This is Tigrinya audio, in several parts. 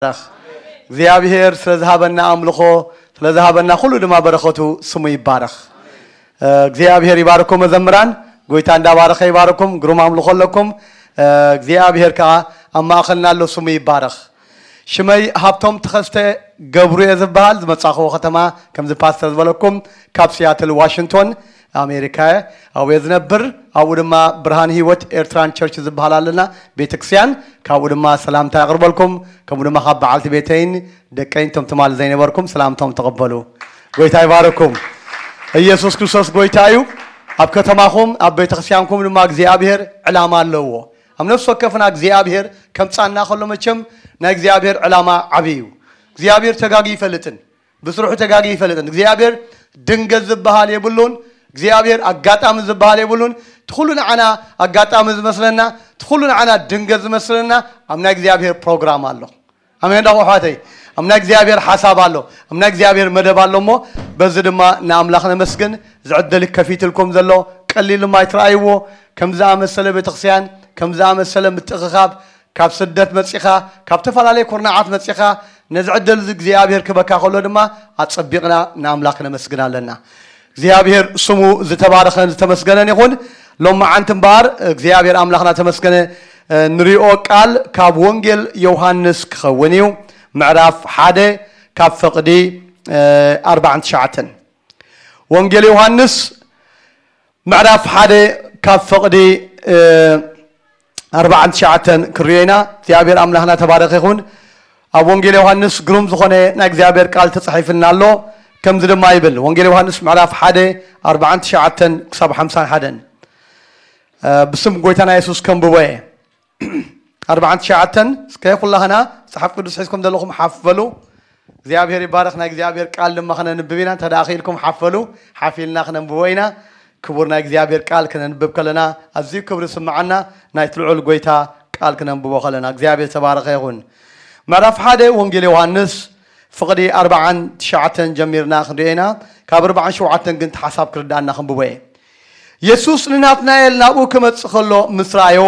ይባረኽ። እግዚኣብሔር ስለ ዝሃበና ኣምልኾ፣ ስለ ዝሃበና ኩሉ ድማ በረኸቱ ስሙ ይባረኽ። እ፣ እግዚኣብሔር ይባርኩም መዘምራን፣ ጎይታ እንዳባረኸ ይባርኩም። ግሩም ኣምልኾ ኣለኩም። እ፣ እግዚኣብሔር ከዓ ኣብ ማእኸልና ኣሎ፣ ስሙ ይባረኽ። ሽመይ ሃብቶም ተኸስተ ገብሩ እየ ዝበሃል። ዝመጻኽዎ ከተማ ከምዚ ፓስተር ዝበለኩም ካብ ሲያትል ዋሽንግቶን ኣሜሪካ እየ። ኣብኡ እየ ዝነብር። ኣብኡ ድማ ብርሃን ህይወት ኤርትራን ቸርች ዝበሃል ኣለና ቤተክርስትያን። ካብኡ ድማ ሰላምታ የቕርበልኩም። ከምኡ ድማ ካብ በዓልቲ ቤተይን ደቀይን እቶም ትማሊ ዘይነበርኩም ሰላምቶም ተቐበሉ። ጎይታ ይባርኩም። ኢየሱስ ክርስቶስ ጎይታ እዩ። ኣብ ከተማኹም ኣብ ቤተክርስትያንኩም ድማ እግዚኣብሔር ዕላማ ኣለዎ። ኣብ ነፍሲ ወከፍና እግዚኣብሔር ከምጻና ከሎ መቸም ናይ እግዚኣብሔር ዕላማ ዓብዪ እዩ። እግዚኣብሔር ተጋጊ ይፈልጥን ብስርሑ ተጋጊ ይፈልጥን። እግዚኣብሔር ድንገት ዝበሃል የብሉን። እግዚኣብሔር ኣጋጣሚ ዝበሃል የብሉን። እቲ ኩሉ ንዓና ኣጋጣሚ ዝመስለና፣ እቲ ኩሉ ንዓና ድንገት ዝመስለና ኣብ ናይ እግዚኣብሔር ፕሮግራም ኣሎ። ኣሜን ዳኹ ኣሕዋተይ። ኣብ ናይ እግዚኣብሔር ሓሳብ ኣሎ፣ ኣብ ናይ እግዚኣብሔር መደብ ኣሎ። እሞ በዚ ድማ ንኣምላኽ ነመስግን። ዝዕደል ከፊትልኩም ዘሎ ቀሊል ድማ ይትረኣይዎ። ከም ዝኣመሰለ ቤተክርስትያን፣ ከም ዝኣመሰለ ምትእኽኻብ፣ ካብ ስደት መጺኻ፣ ካብ ተፈላለየ ኩርናዓት መጺኻ፣ ነዚ ዕድል እዚ እግዚኣብሔር ክበካ ከሎ ድማ ኣጸቢቕና ንኣምላኽ ነመስግን ኣለና። እግዚኣብሔር ስሙ ዝተባረኸን ዝተመስገነን ይኹን። ሎመዓንቲ እምበኣር እግዚኣብሔር ኣምላኽና ተመስገነ፣ እ፣ ንሪኦ ቃል ካብ ወንጌል ዮሃንስ ክኸውን እዩ። ምዕራፍ ሓደ ካብ ፍቕዲ፣ እ፣ ኣርባዓን ትሽዓተን። ወንጌል ዮሃንስ ምዕራፍ ሓደ ካብ ፍቕዲ፣ እ፣ ኣርባዓን ትሽዓተን ክንሪኦ ኢና። እግዚኣብሔር ኣምላኽና ተባረኸ ይኹን። ኣብ ወንጌል ዮሃንስ ግሩም ዝኾነ ናይ እግዚኣብሔር ቃል ተጻሒፍልና ኣሎ። ከምዚ ድማ ይብል፣ ወንጌል ዮሃንስ ምዕራፍ ሓደ ኣርባዓን ትሽዓተን ክሳብ ሓምሳን ሓደን። እ፣ ብስም ጎይታና የሱስ ከንብቦ እየ። ኣርባዓን ትሽዓተን፣ እስከ ኩላህና መጽሓፍ ቅዱስ ሒዝኩም ዘለኹም ሓፍ በሉ። እግዚኣብሔር ይባረኽ። ናይ እግዚኣብሔር ቃል ድማ ክነንብብ ኢና። እንተ ደኣ ክኢልኩም ሓፍ በሉ። ሓፍ ኢልና ክነንብቦ ኢና። ክቡር ናይ እግዚኣብሔር ቃል ክነንብብ ከለና ኣዝዩ ክብሪ ስምዓና። ናይቲ ልዑል ጎይታ ቃል ክነንብቦ ከለና እግዚኣብሔር ተባረኸ ይኹን። ምዕራፍ ሓደ ወንጌል ዮሃንስ ፍቕዲ ኣርባዓን ትሽዓተን ጀሚርና ክንሪኦ ኢና። ካብ ኣርባዓን ሸውዓተን ግን እቲ ሓሳብ ክርዳእና ክንብቦ እየ። የሱስ ንናትናኤል ናብኡ ክመጽእ ከሎ ምስ ረኣዮ፣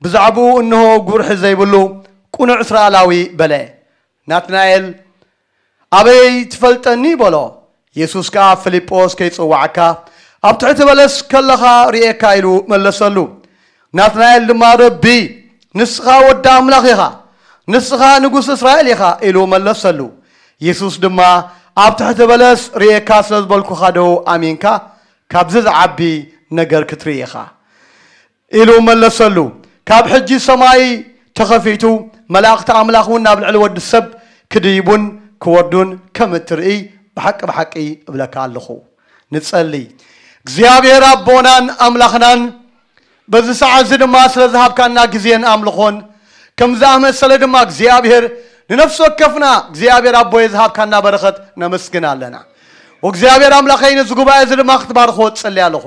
ብዛዕባኡ እንሆ ጉርሒ ዘይብሉ ቅኑዕ እስራኤላዊ በለ። ናትናኤል፣ ኣበይ ትፈልጠኒ? በሎ። የሱስ ከኣ፣ ፊልጶስ ከይጽውዓካ ኣብ ትሕቲ በለስ ከለኻ ርእየካ፣ ኢሉ መለሰሉ። ናትናኤል ድማ፣ ረቢ፣ ንስኻ ወዲ ኣምላኽ ኢኻ፣ ንስኻ ንጉስ እስራኤል ኢኻ፣ ኢሉ መለሰሉ። የሱስ ድማ፣ ኣብ ትሕቲ በለስ ርእየካ ስለ ዝበልኩኻ ዶ ኣሚንካ? ካብዚ ዝዓቢ ነገር ክትርኢ ኢኻ፣ ኢሉ መለሰሉ። ካብ ሕጂ ሰማይ ተኸፊቱ፣ መላእኽቲ ኣምላኽ እውን ናብ ልዕሊ ወዲ ሰብ ክድይቡን ክወርዱን ከም እትርኢ ብሓቂ ብሓቂ እብለካ ኣለኹ። ንጸሊ። እግዚኣብሔር ኣቦናን ኣምላኽናን፣ በዚ ሰዓት እዚ ድማ ስለ ዝሃብካና ግዜን ኣምልኾን፣ ከም ዝኣመሰለ ድማ እግዚኣብሔር ንነፍሲ ወከፍና እግዚኣብሔር ኣቦየ ዝሃብካና በረኸት ነመስግን ኣለና። ወእግዚኣብሔር ኣምላኸይ፣ ነዚ ጉባኤ እዚ ድማ ክትባርኽዎ እጸሊ ኣለኹ።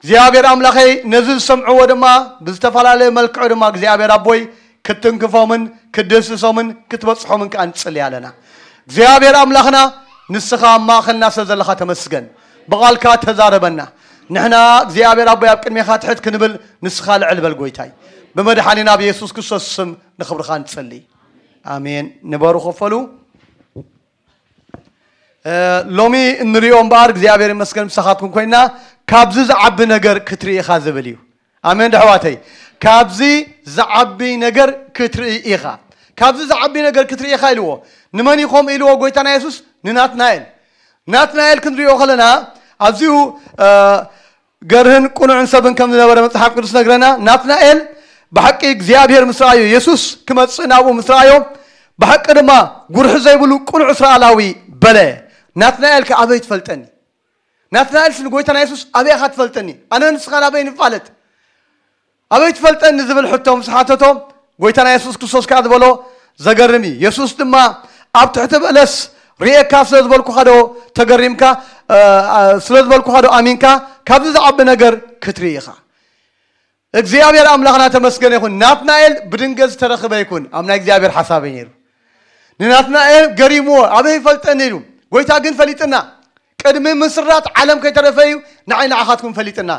እግዚኣብሔር ኣምላኸይ፣ ነዚ ዝሰምዕዎ ድማ ብዝተፈላለየ መልክዑ ድማ እግዚኣብሔር ኣቦይ ክትትንክፎምን ክትድህስሶምን ክትበጽሖምን ከኣ ንጽሊ ኣለና። እግዚኣብሔር ኣምላኽና፣ ንስኻ ኣብ ማእኸልና ስለ ዘለኻ ተመስገን። ብቓልካ ተዛረበና። ንሕና እግዚኣብሔር ኣቦይ ኣብ ቅድሜኻ ትሕት ክንብል፣ ንስኻ ልዕል በል ጎይታይ። ብመድሓኒና ብየሱስ ክርስቶስ ስም ንኽብርኻ ንጽሊ። ኣሜን። ንበሩ ክፈሉ። እ፣ ሎሚ እንሪኦ እምበኣር እግዚኣብሔር ይመስገን ምሳኻትኩም ኮይና፣ ካብዚ ዝዓቢ ነገር ክትርኢ ኢኻ ዝብል እዩ። ኣሜን ዶ ኣሕዋተይ? ካብዚ ዝዓቢ ነገር ክትርኢ ኢኻ። ካብዚ ዝዓቢ ነገር ክትርኢ ኢኻ ኢልዎ። ንመን ኢኹም ኢልዎ ጎይታና የሱስ? ንናትናኤል። ናትናኤል ክንሪኦ ከለና ኣዝዩ፣ እ፣ ገርህን ቅኑዕን ሰብን ከም ዝነበረ መጽሓፍ ቅዱስ ነግረና። ናትናኤል ብሓቂ እግዚኣብሔር ምስ ረኣዮ፣ የሱስ ክመጽእ ናብኡ ምስ ረኣዮ፣ ብሓቂ ድማ ጉርሒ ዘይብሉ ቅኑዕ እስራኤላዊ በለ። ናትናኤል ከ ኣበይ ትፈልጠኒ? ናትናኤልስ ንጎይታና የሱስ ኣበይ ኢኻ ትፈልጠኒ? ኣነ ንስኻ ናበይ ንፋለጥ? ኣበይ ትፈልጠኒ ዝብል ሕቶ ምስ ሓተቶ፣ ጎይታና የሱስ ክርስቶስ ከኣ ዝበሎ ዘገርም እዩ። የሱስ ድማ፣ ኣብ ትሕቲ በለስ ርእየካ ስለ ዝበልኩኻ ዶ ተገሪምካ? እ፣ እ፣ ስለ ዝበልኩኻ ዶ ኣሚንካ? ካብዚ ዝዓቢ ነገር ክትርኢ ኢኻ። እግዚኣብሔር ኣምላኽና ተመስገነ ይኹን። ናትናኤል ብድንገት ዝተረኽበ ኣይኮን፣ ኣብ ናይ እግዚኣብሔር ሓሳብ እዩ ነይሩ። ንናትናኤል ገሪምዎ፣ ኣበይ ይፈልጠኒ ኢሉ። ጎይታ ግን ፈሊጥና። ቅድሚ ምስራት ዓለም ከይተረፈ እዩ ንዓይ ንዓኻትኩም ፈሊጥና።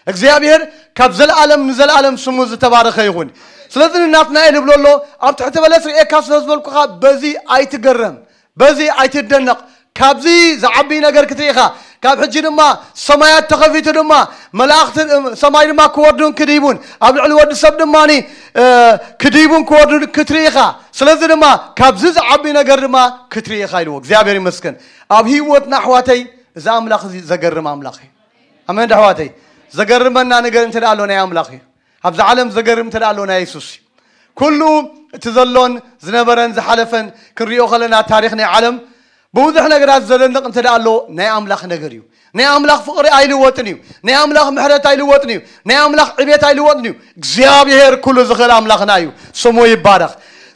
እግዚኣብሔር ካብ ዘለኣለም ንዘለኣለም ስሙ ዝተባረኸ ይኹን። ስለዚ ንናትናኤል ይብሎ ኣሎ፣ ኣብ ትሕቲ በለስ ርእየካ ስለ ዝበልኩኻ በዚ ኣይትገረም፣ በዚ ኣይትደነቕ። ካብዚ ዝዓቢ ነገር ክትርኢ ኢኻ። ካብ ሕጂ ድማ ሰማያት ተኸፊቱ ድማ መላእኽቲ ሰማይ ድማ ክወርዱን ክድይቡን ኣብ ልዕሊ ወዲ ሰብ ድማ ክድይቡን ክወርዱን ክትርኢ ኢኻ። ስለዚ ድማ ካብዚ ዝዓቢ ነገር ድማ ክትርኢ ኢኻ ኢልዎ። እግዚኣብሔር ይመስገን። ኣብ ህይወትና ኣሕዋተይ እዚ ኣምላኽ እዚ ዘገርም ኣምላኽ እዩ። ኣመን ዶ ኣሕዋተይ? ዘገርመና ነገር እንተ ደኣ ኣሎ ናይ ኣምላኽ እዩ። ኣብዛ ዓለም ዘገርም እንተ ደኣ ኣሎ ናይ የሱስ እዩ። ኩሉ እቲ ዘሎን ዝነበረን ዝሓለፈን ክንሪኦ ከለና ታሪኽ ናይ ዓለም ብብዙሕ ነገራት ዘደንቕ እንተ ደኣ ኣሎ ናይ ኣምላኽ ነገር እዩ። ናይ ኣምላኽ ፍቕሪ ኣይልወጥን እዩ። ናይ ኣምላኽ ምሕረት ኣይልወጥን እዩ። ናይ ኣምላኽ ዕቤት ኣይልወጥን እዩ። እግዚኣብሔር ኩሉ ዝኽእል ኣምላኽና እዩ። ስሙ ይባረኽ።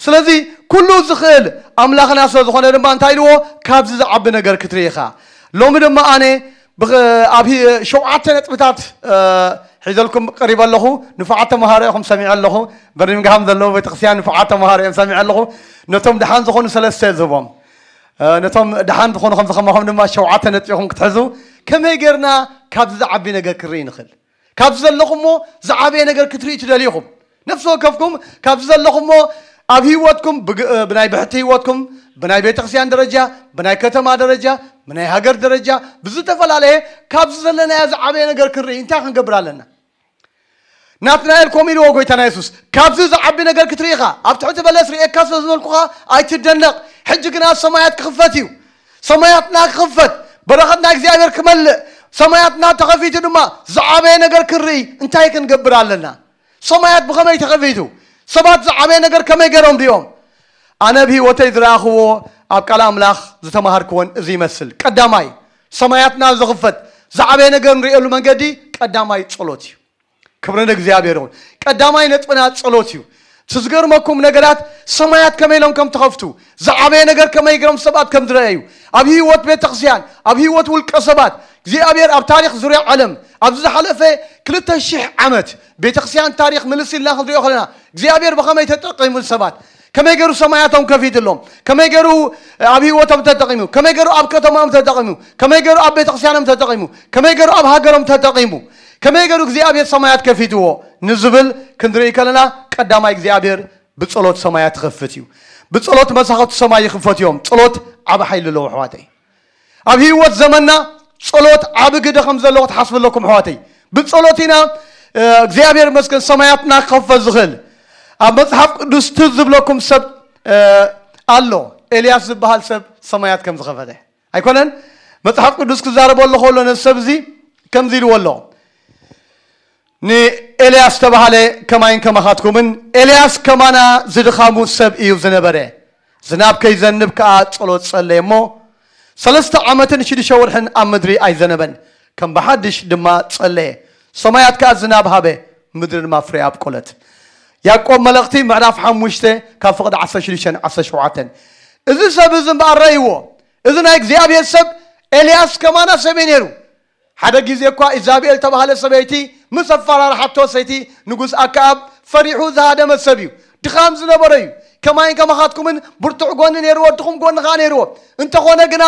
ስለዚ ኩሉ ዝኽእል ኣምላኽና ስለ ዝኾነ ድማ እንታይ ኢልዎ? ካብዚ ዝዓቢ ነገር ክትርኢ ኢኻ። ሎሚ ድማ ኣነ ብኸ- ኣብ ሂ- ሸውዓተ ነጥብታት እ፣ ሒዘልኩም ቀሪበ ኣለኹ። ንፉዓት ተምሃሮ ኢኹም ሰሚዐ ኣለኹ። በርሚንግሃም ዘለዉ ቤተክርስትያን ንፉዓት ተምሃሮ እዮም ሰሚዐ ኣለኹ። ነቶም ደሓን ዝኾኑ ሰለስተ ዝህቦም እ፣ ነቶም ደሓን ዝኾኑ ከምዚ ከማኹም ድማ ሸውዓተ ነጥቢ ኢኹም ክትሕዙ። ከመይ ጌርና ካብዚ ዝዓቢ ነገር ክርኢ ንኽእል? ካብዚ ዘለኹሞ ዝዓበየ ነገር ክትርኢ ትደልዩ ኢኹም። ነፍሲ ወከፍኩም ካብዚ ዘለኹሞ ኣብ ህይወትኩም ብግ- እ፣ ብናይ ብሕቲ ህይወትኩም ብናይ ቤተክርስትያን ደረጃ ብናይ ከተማ ደረጃ ብናይ ሃገር ደረጃ ብዝተፈላለየ ካብዚ ዘለናዮ ዝዓበየ ነገር ክንርኢ እንታይ ክንገብር ኣለና? ናትናኤል ከምኡ ኢልዎ ጎይታና የሱስ፣ ካብዚ ዝዓቢ ነገር ክትርኢ ኢኻ። ኣብ ትሕቲ በለስ ርእየካ ስለ ዝበልኩኻ ኣይትደነቕ። ሕጂ ግና ሰማያት ክኽፈት እዩ። ሰማያትና ክኽፈት፣ በረኸትና እግዚኣብሔር ክመልእ፣ ሰማያትና ተኸፊቱ ድማ ዝዓበየ ነገር ክንርኢ እንታይ ክንገብር ኣለና? ሰማያት ብኸመይ ተኸፊቱ? ሰባት ዝዓበየ ነገር ከመይ ገይሮም ሪኦም? ኣነ ብህይወተይ ዝረኣኽዎ ኣብ ቃል ኣምላኽ ዝተማሃርክዎን እዚ ይመስል። ቀዳማይ ሰማያትና ዝኽፈት ዝዓበየ ነገር ንርእየሉ መንገዲ ቀዳማይ ጸሎት እዩ። ክብሪ ንእግዚኣብሔር ይኹን። ቀዳማይ ነጥብና ጸሎት እዩ። እቲ ዝገርመኩም ነገራት ሰማያት ከመይ ኢሎም ከም ተኸፍቱ፣ ዝዓበየ ነገር ከመይ ገይሮም ሰባት ከም ዝረኣዩ፣ ኣብ ህይወት ቤተክርስትያን፣ ኣብ ህይወት ውልቀ ሰባት እግዚኣብሔር ኣብ ታሪኽ ዙርያ ዓለም ኣብዚ ዝሓለፈ ክልተ ሽሕ ዓመት ቤተክርስትያን ታሪኽ ምልስ ኢልና ክንሪኦ ከለና እግዚኣብሔር ብኸመይ ተጠቂሙ ንሰባት ከመይ ገይሩ ሰማያቶም ከፊትሎም፣ ከመይ ገይሩ ኣብ ህይወቶም ተጠቂሙ፣ ከመይ ገይሩ ኣብ ከተማኦም ተጠቂሙ፣ ከመይ ገይሩ ኣብ ቤተክርስትያኖም ተጠቂሙ፣ ከመይ ገይሩ ኣብ ሃገሮም ተጠቂሙ፣ ከመይ ገይሩ እግዚኣብሔር ሰማያት ከፊትዎ ንዝብል ክንርኢ ከለና ቀዳማይ እግዚኣብሔር ብጸሎት ሰማያት ይኸፍት እዩ። ብጸሎት መሳኹቲ ሰማይ ይኽፈት እዮም። ጸሎት ዓቢ ሓይሊ ኣለዎ ኣሕዋተይ። ኣብ ህይወት ዘመንና ጸሎት ዓቢ ግደ ከም ዘለዎ ክትሓስቡ ኣለኩም ኣሕዋተይ። ብጸሎት ኢና እ፣ እግዚኣብሔር ይመስገን ሰማያትና ክኸፈት ዝኽእል። ኣብ መጽሓፍ ቅዱስ ትዝ ዝብለኩም ሰብ እ፣ ኣሎ። ኤልያስ ዝበሃል ሰብ ሰማያት ከም ዝኸፈተ ኣይኮነን? መጽሓፍ ቅዱስ ክዛረበሉ ከሎ ነዚ ሰብ እዚ ከምዚ ኢልዎ ኣሎ። ንኤልያስ ተባሃለ ከማይን ከማኻትኩምን ኤልያስ ከማና ዝድኻሙ ሰብ እዩ ዝነበረ። ዝናብ ከይዘንብ ከኣ ጸሎት ጸለየ እሞ ሰለስተ ዓመትን ሽዱሽተ ወርሕን ኣብ ምድሪ ኣይዘነበን። ከም ብሓድሽ ድማ ጸለየ። ሰማያት ከኣ ዝናብ ሃበ፣ ምድሪ ድማ ፍሬ ኣብቆለት። ያዕቆብ መልእኽቲ ምዕራፍ ሓሙሽተ ካብ ፍቕዲ ዓሰርተ ሽዱሽተ ዓሰርተ ሸውዓተ። እዚ ሰብ እዚ እምበኣር ረእይዎ። እዚ ናይ እግዚኣብሔር ሰብ ኤልያስ ከማና ሰብ እዩ ነይሩ። ሓደ ግዜ እኳ ኢዛቤል ተባህለ ሰበይቲ ምስ ኣፈራርሓቶ ሰይቲ ንጉስ ኣከኣብ ፈሪሑ ዝሃደመ ሰብ እዩ። ድኻም ዝነበሮ እዩ። ከማይን ከማኻትኩምን ብርቱዕ ጎኒ ነይርዎ፣ ድኹም ጎኒ ኸዓ ነይርዎ። እንተኾነ ግና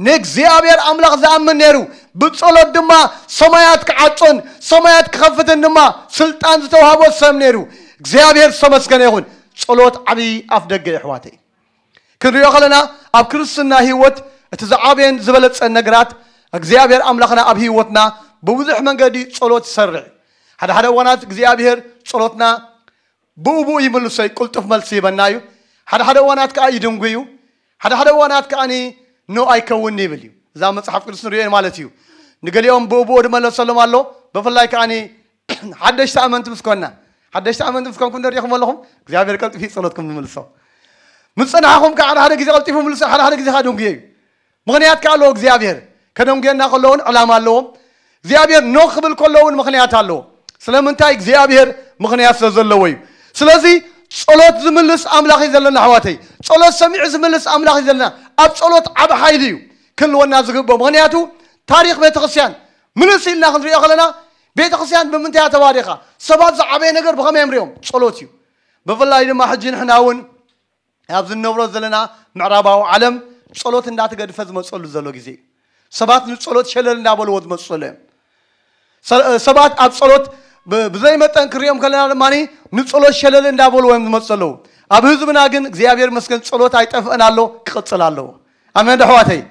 ንእግዚኣብሔር ኣምላኽ ዝኣምን ነይሩ። ብጸሎት ድማ ሰማያት ክዓጾን ሰማያት ክኸፍትን ድማ ስልጣን ዝተዋህቦ ሰብ ነይሩ። እግዚኣብሔር ዝተመስገነ ይኹን። ጸሎት ዓብዪ ኣፍ ደገ የሕዋተይ። ክንሪኦ ከለና ኣብ ክርስትና ህይወት እቲ ዝዓበየን ዝበለጸን ነገራት እግዚኣብሔር ኣምላኽና ኣብ ህይወትና ብብዙሕ መንገዲ ጸሎት ይሰርዕ። ሓደ ሓደ እዋናት እግዚኣብሔር ጸሎትና ብኡ ብኡ ይምልሶ እዩ፣ ቅልጡፍ መልሲ ይበና እዩ። ሓደ ሓደ እዋናት ከዓ ይድንጉ እዩ። ሓደ ሓደ እዋናት ከዓ ኖ ኣይከውን ይብል እዩ። እዛ መጽሓፍ ቅዱስ ንሪኦ ማለት እዩ። ንገሊኦም ብኡ ብኡ ድመለሰሎም ኣሎ። ብፍላይ ከዓ ሓደሽቲ ኣመንቲ ምስ ኮና ሓደሽቲ ኣመንቲ ምስ ኮንኩም ንሪኢኹም ኣለኹም እግዚኣብሔር ቀልጢፉ ጸሎትኩም ዝምልሶ። ምስ ጸናሕኹም ከዓ ሓደ ሓደ ግዜ ቀልጢፉ ምልሶ፣ ሓደ ሓደ ግዜ ከዓ ድንጉዮ እዩ። ምኽንያት ከዓ ኣለዎ እግዚኣብሔር። ከደንጉየና ከሎ እውን ዕላማ ኣለዎ። እግዚኣብሔር ኖ ክብል ከሎ እውን ምኽንያት ኣለዎ። ስለምንታይ? እግዚኣብሔር ምኽንያት ስለ ዘለዎ እዩ። ስለዚ ጸሎት ዝምልስ ኣምላኽ እዩ ዘለና ኣሕዋተይ። ጸሎት ሰሚዑ ዝምልስ ኣምላኽ እዩ ዘለና። ኣብ ጸሎት ዓቢ ሓይሊ እዩ ክህልወና ዝግብኦ። ምኽንያቱ ታሪኽ ቤተክርስትያን ምልስ ኢልና ክንሪኦ ከለና ቤተክርስትያን ብምንታይ እያ ተባሪኻ? ሰባት ዝዓበየ ነገር ብኸመይ እዮም ሪኦም? ጸሎት እዩ። ብፍላይ ድማ ሕጂ ንሕና እውን ኣብዚ እንነብሮ ዘለና ምዕራባዊ ዓለም ጸሎት እንዳተገድፈ ዝመጸሉ ዘሎ ግዜ እዩ። ሰባት ንጸሎት ሸለል እንዳበልዎ ዝመጹ ዘሎ እዮም። ሰባት ኣብ ጸሎት ብዘይ መጠን ክሪኦም ከለና ድማ ንጸሎት ሸለል እንዳበሉ እዮም ዝመፁ ዘለዉ። ኣብ ህዝብና ግን እግዚኣብሔር መስገን ጸሎት ኣይጠፍእን ኣሎ፣ ክቕፅል ኣለዎ። ኣሜን ዶ ኣሕዋተይ?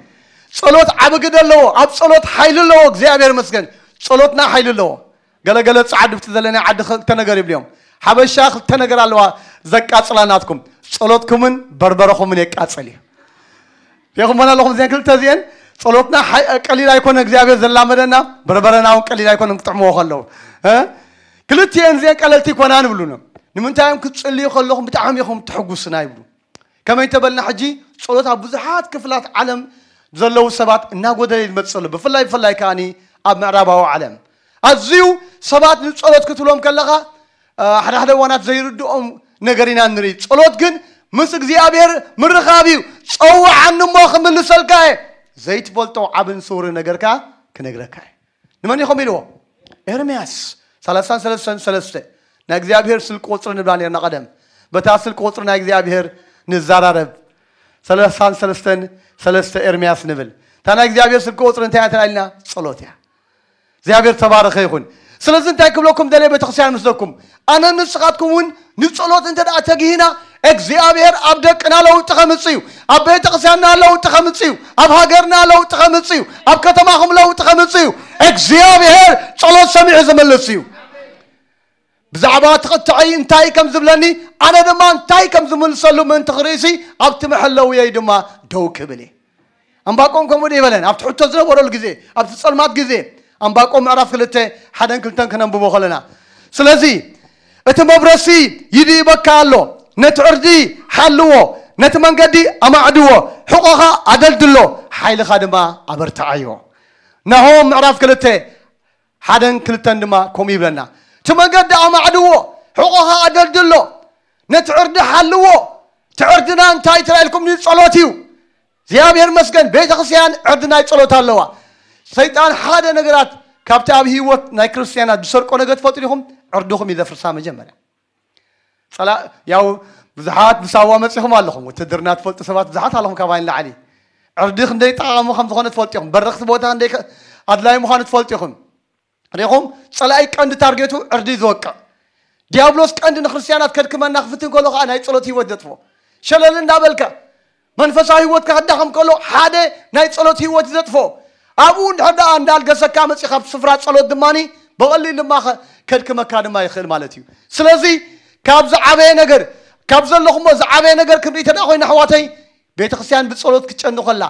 ጸሎት ዓቢ ግደ ኣለዎ። ኣብ ጸሎት ሓይሊ ኣለዎ። እግዚኣብሔር መስገን ጸሎትና ሓይሊ ኣለዎ። ገለገለ ጻዕድፍቲ ዘለና ዓዲ ክልተ ነገር ይብልዮም። ሓበሻ ክልተ ነገር ኣለዋ ዘቃጽላ ናትኩም፣ ጸሎትኩምን በርበረኹምን የቃጽል እዩ። ሪኹምና ኣለኹም እዚአን ክልተ እዚአን? ጸሎትና ቀሊል ኣይኮነ እግዚኣብሔር ዘላመደና፣ በርበረና እውን ቀሊል ኣይኮነ ክጥዕምዎ ከለዉ። ክልቲአን እዚአን ቀለልቲ ይኮና ንብሉና። ንምንታይ እዮም ክትጽልዩ ከለኹም ብጣዕሚ ኢኹም ትሕጉስና ይብሉ። ከመይ ተበልና ሕጂ? ጸሎት ኣብ ብዙሓት ክፍላት ዓለም ዘለዉ ሰባት እናጎደለ ይመጽእ ዘሎ፣ ብፍላይ ብፍላይ ከኣኒ ኣብ ምዕራባዊ ዓለም ኣዝዩ ሰባት ንጸሎት ክትብሎም ከለኻ ሓደ ሓደ እዋናት ዘይርድኦም ነገር ኢና ንርኢ። ጸሎት ግን ምስ እግዚኣብሔር ምርኻብ እዩ። ጸውዓኒ እሞ ክምልሰልካ እየ፣ ዘይትፈልጦ ዓብን ስውር ነገርካ ክነግረካ እየ። ንመን ኢኹም ኢልዎ? ኤርምያስ ሰላሳን ሰለስተን ሰለስተ። ናይ እግዚኣብሔር ስልቂ ቁፅሪ ንብላ ነርና ቀደም። በታ ስልቂ ቁፅሪ ናይ እግዚኣብሔር ንዘራረብ። ሰላሳን ሰለስተን ሰለስተ ኤርምያስ ንብል። እታ ናይ እግዚኣብሔር ስልቂ ቁፅሪ እንታይ እያ ተላኢልና? ጸሎት እያ። እግዚኣብሔር ተባረኸ ይኹን። ስለዚ እንታይ ክብለኩም ደለ ቤተክርስትያን ምስለኩም፣ ኣነ ንስኻትኩም እውን ንጸሎት እንተ ደኣ ተግሂና እግዚኣብሔር ኣብ ደቅና ለውጢ ከምጽእ እዩ። ኣብ ቤተክርስትያንና ለውጢ ከምጽእ እዩ። ኣብ ሃገርና ለውጢ ከምጽእ እዩ። ኣብ ከተማኹም ለውጢ ከምጽእ እዩ። እግዚኣብሔር ጸሎት ሰሚዑ ዝመልስ እዩ። ብዛዕባ ተኸታዒ እንታይ ከም ዝብለኒ ኣነ ድማ እንታይ ከም ዝምልሰሉ ምእንቲ ክርእሲ ኣብቲ መሐለውየይ ድማ ደው ክብል እየ። ኣምባቆም ከምኡ ዶ ይበለን ኣብቲ ሕቶ ዝነበረሉ ግዜ ኣብቲ ጸልማት ግዜ ኣምባቆም ምዕራፍ ክልተ ሓደን ክልተን ክነንብቦ ከለና ስለዚ እቲ መብረሲ ይድይበካ ኣሎ፣ ነቲ ዕርዲ ሓልዎ፣ ነቲ መንገዲ ኣማዕድዎ፣ ሕቆኻ ኣደልድሎ፣ ሓይልኻ ድማ ኣበርትዓዮ። ናሆም ምዕራፍ ክልተ ሓደን ክልተን ድማ ከምኡ ይብለና፣ እቲ መንገዲ ኣማዕድዎ፣ ሕቆኻ ኣደልድሎ፣ ነቲ ዕርዲ ሓልዎ። እቲ ዕርድና እንታይ ተላኢልኩም ንጸሎት እዩ። እግዚኣብሔር መስገን ቤተክርስትያን ዕርዲ ናይ ጸሎት ኣለዋ። ሰይጣን ሓደ ነገራት ካብቲ ኣብ ህይወት ናይ ክርስትያናት ዝሰርቆ ነገር ትፈልጡ ዲኹም? ዕርድኹም እዩ ዘፍርሳ መጀመርያ። ጸላ ያው ብዙሓት ብሳዋ መጺኹም ኣለኹም። ውትድርና ትፈልጡ ሰባት ብዙሓት ኣለኹም ካባይ ንላዕሊ። ዕርዲ ክንደይ ጠቓሚ ከም ዝኾነ ትፈልጡ ኢኹም። በረኽቲ ቦታ ክንደይ ኣድላይ ምዃኑ ትፈልጡ ኢኹም። ሪኹም? ጸላኢ ቀንዲ ታርጌቱ ዕርዲ እዩ ዝወቅዕ። ዲያብሎስ ቀንዲ ንክርስትያናት ከድክመና ክፍትን ከሎ ከዓ ናይ ጸሎት ህይወት ዘጥፎ። ሸለል እንዳበልካ መንፈሳዊ ህይወትካ ክዳኸም ከሎ ሓደ ናይ ጸሎት ህይወት እዩ ዘጥፎ። ኣብኡ እንድሕር ደኣ እንዳልገሰካ መጺኻ ኣብ ስፍራ ጸሎት ድማ ብቐሊል ድማ ከድክመካ ድማ ይኽእል ማለት እዩ። ስለዚ ካብ ዝዓበየ ነገር ካብ ዘለኹሞ ዝዓበየ ነገር ክንርኢ ተደኣ ኮይና ኣሕዋተይ ቤተክርስትያን ብጸሎት ክትጨኑ ከላ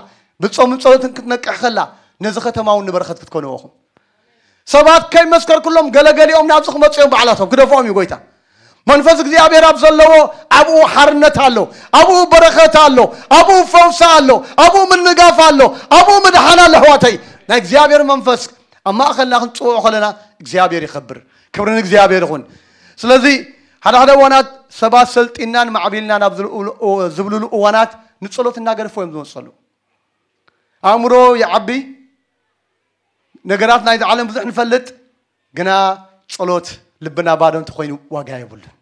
ብጾምን ጸሎትን ክትነቅሕ ከላ ነዚ ከተማ እውን ንበረኸት ክትኮንዎ ኢኹም። ሰባት ከይመስከርኩሎም ገለገሊኦም ናብዚ ክመፁ እዮም ባዕላቶም ክደፍኦም እዩ ጎይታ። መንፈስ እግዚኣብሔር ኣብ ዘለዎ ኣብኡ ሓርነት ኣሎ፣ ኣብኡ በረኸት ኣሎ፣ ኣብኡ ፈውሲ ኣሎ፣ ኣብኡ ምንጋፍ ኣሎ፣ ኣብኡ ምድሓን ኣሎ። ኣሕዋተይ ናይ እግዚኣብሔር መንፈስ ኣብ ማእኸልና ክንፅውዖ ከለና እግዚኣብሔር ይኸብር። ክብሪ ንእግዚኣብሔር ይኹን። ስለዚ ሓደ ሓደ እዋናት ሰባት ሰልጢናን ማዕቢልናን ኣብ ዝብልሉ እዋናት ንፀሎት እናገደፎ እዮም ዝመፀሉ። ኣእምሮ ይዓቢ፣ ነገራት ናይዚ ዓለም ብዙሕ ንፈልጥ፣ ግና ጸሎት ልብና ባዶ እንተኾይኑ ዋጋ የብሉን።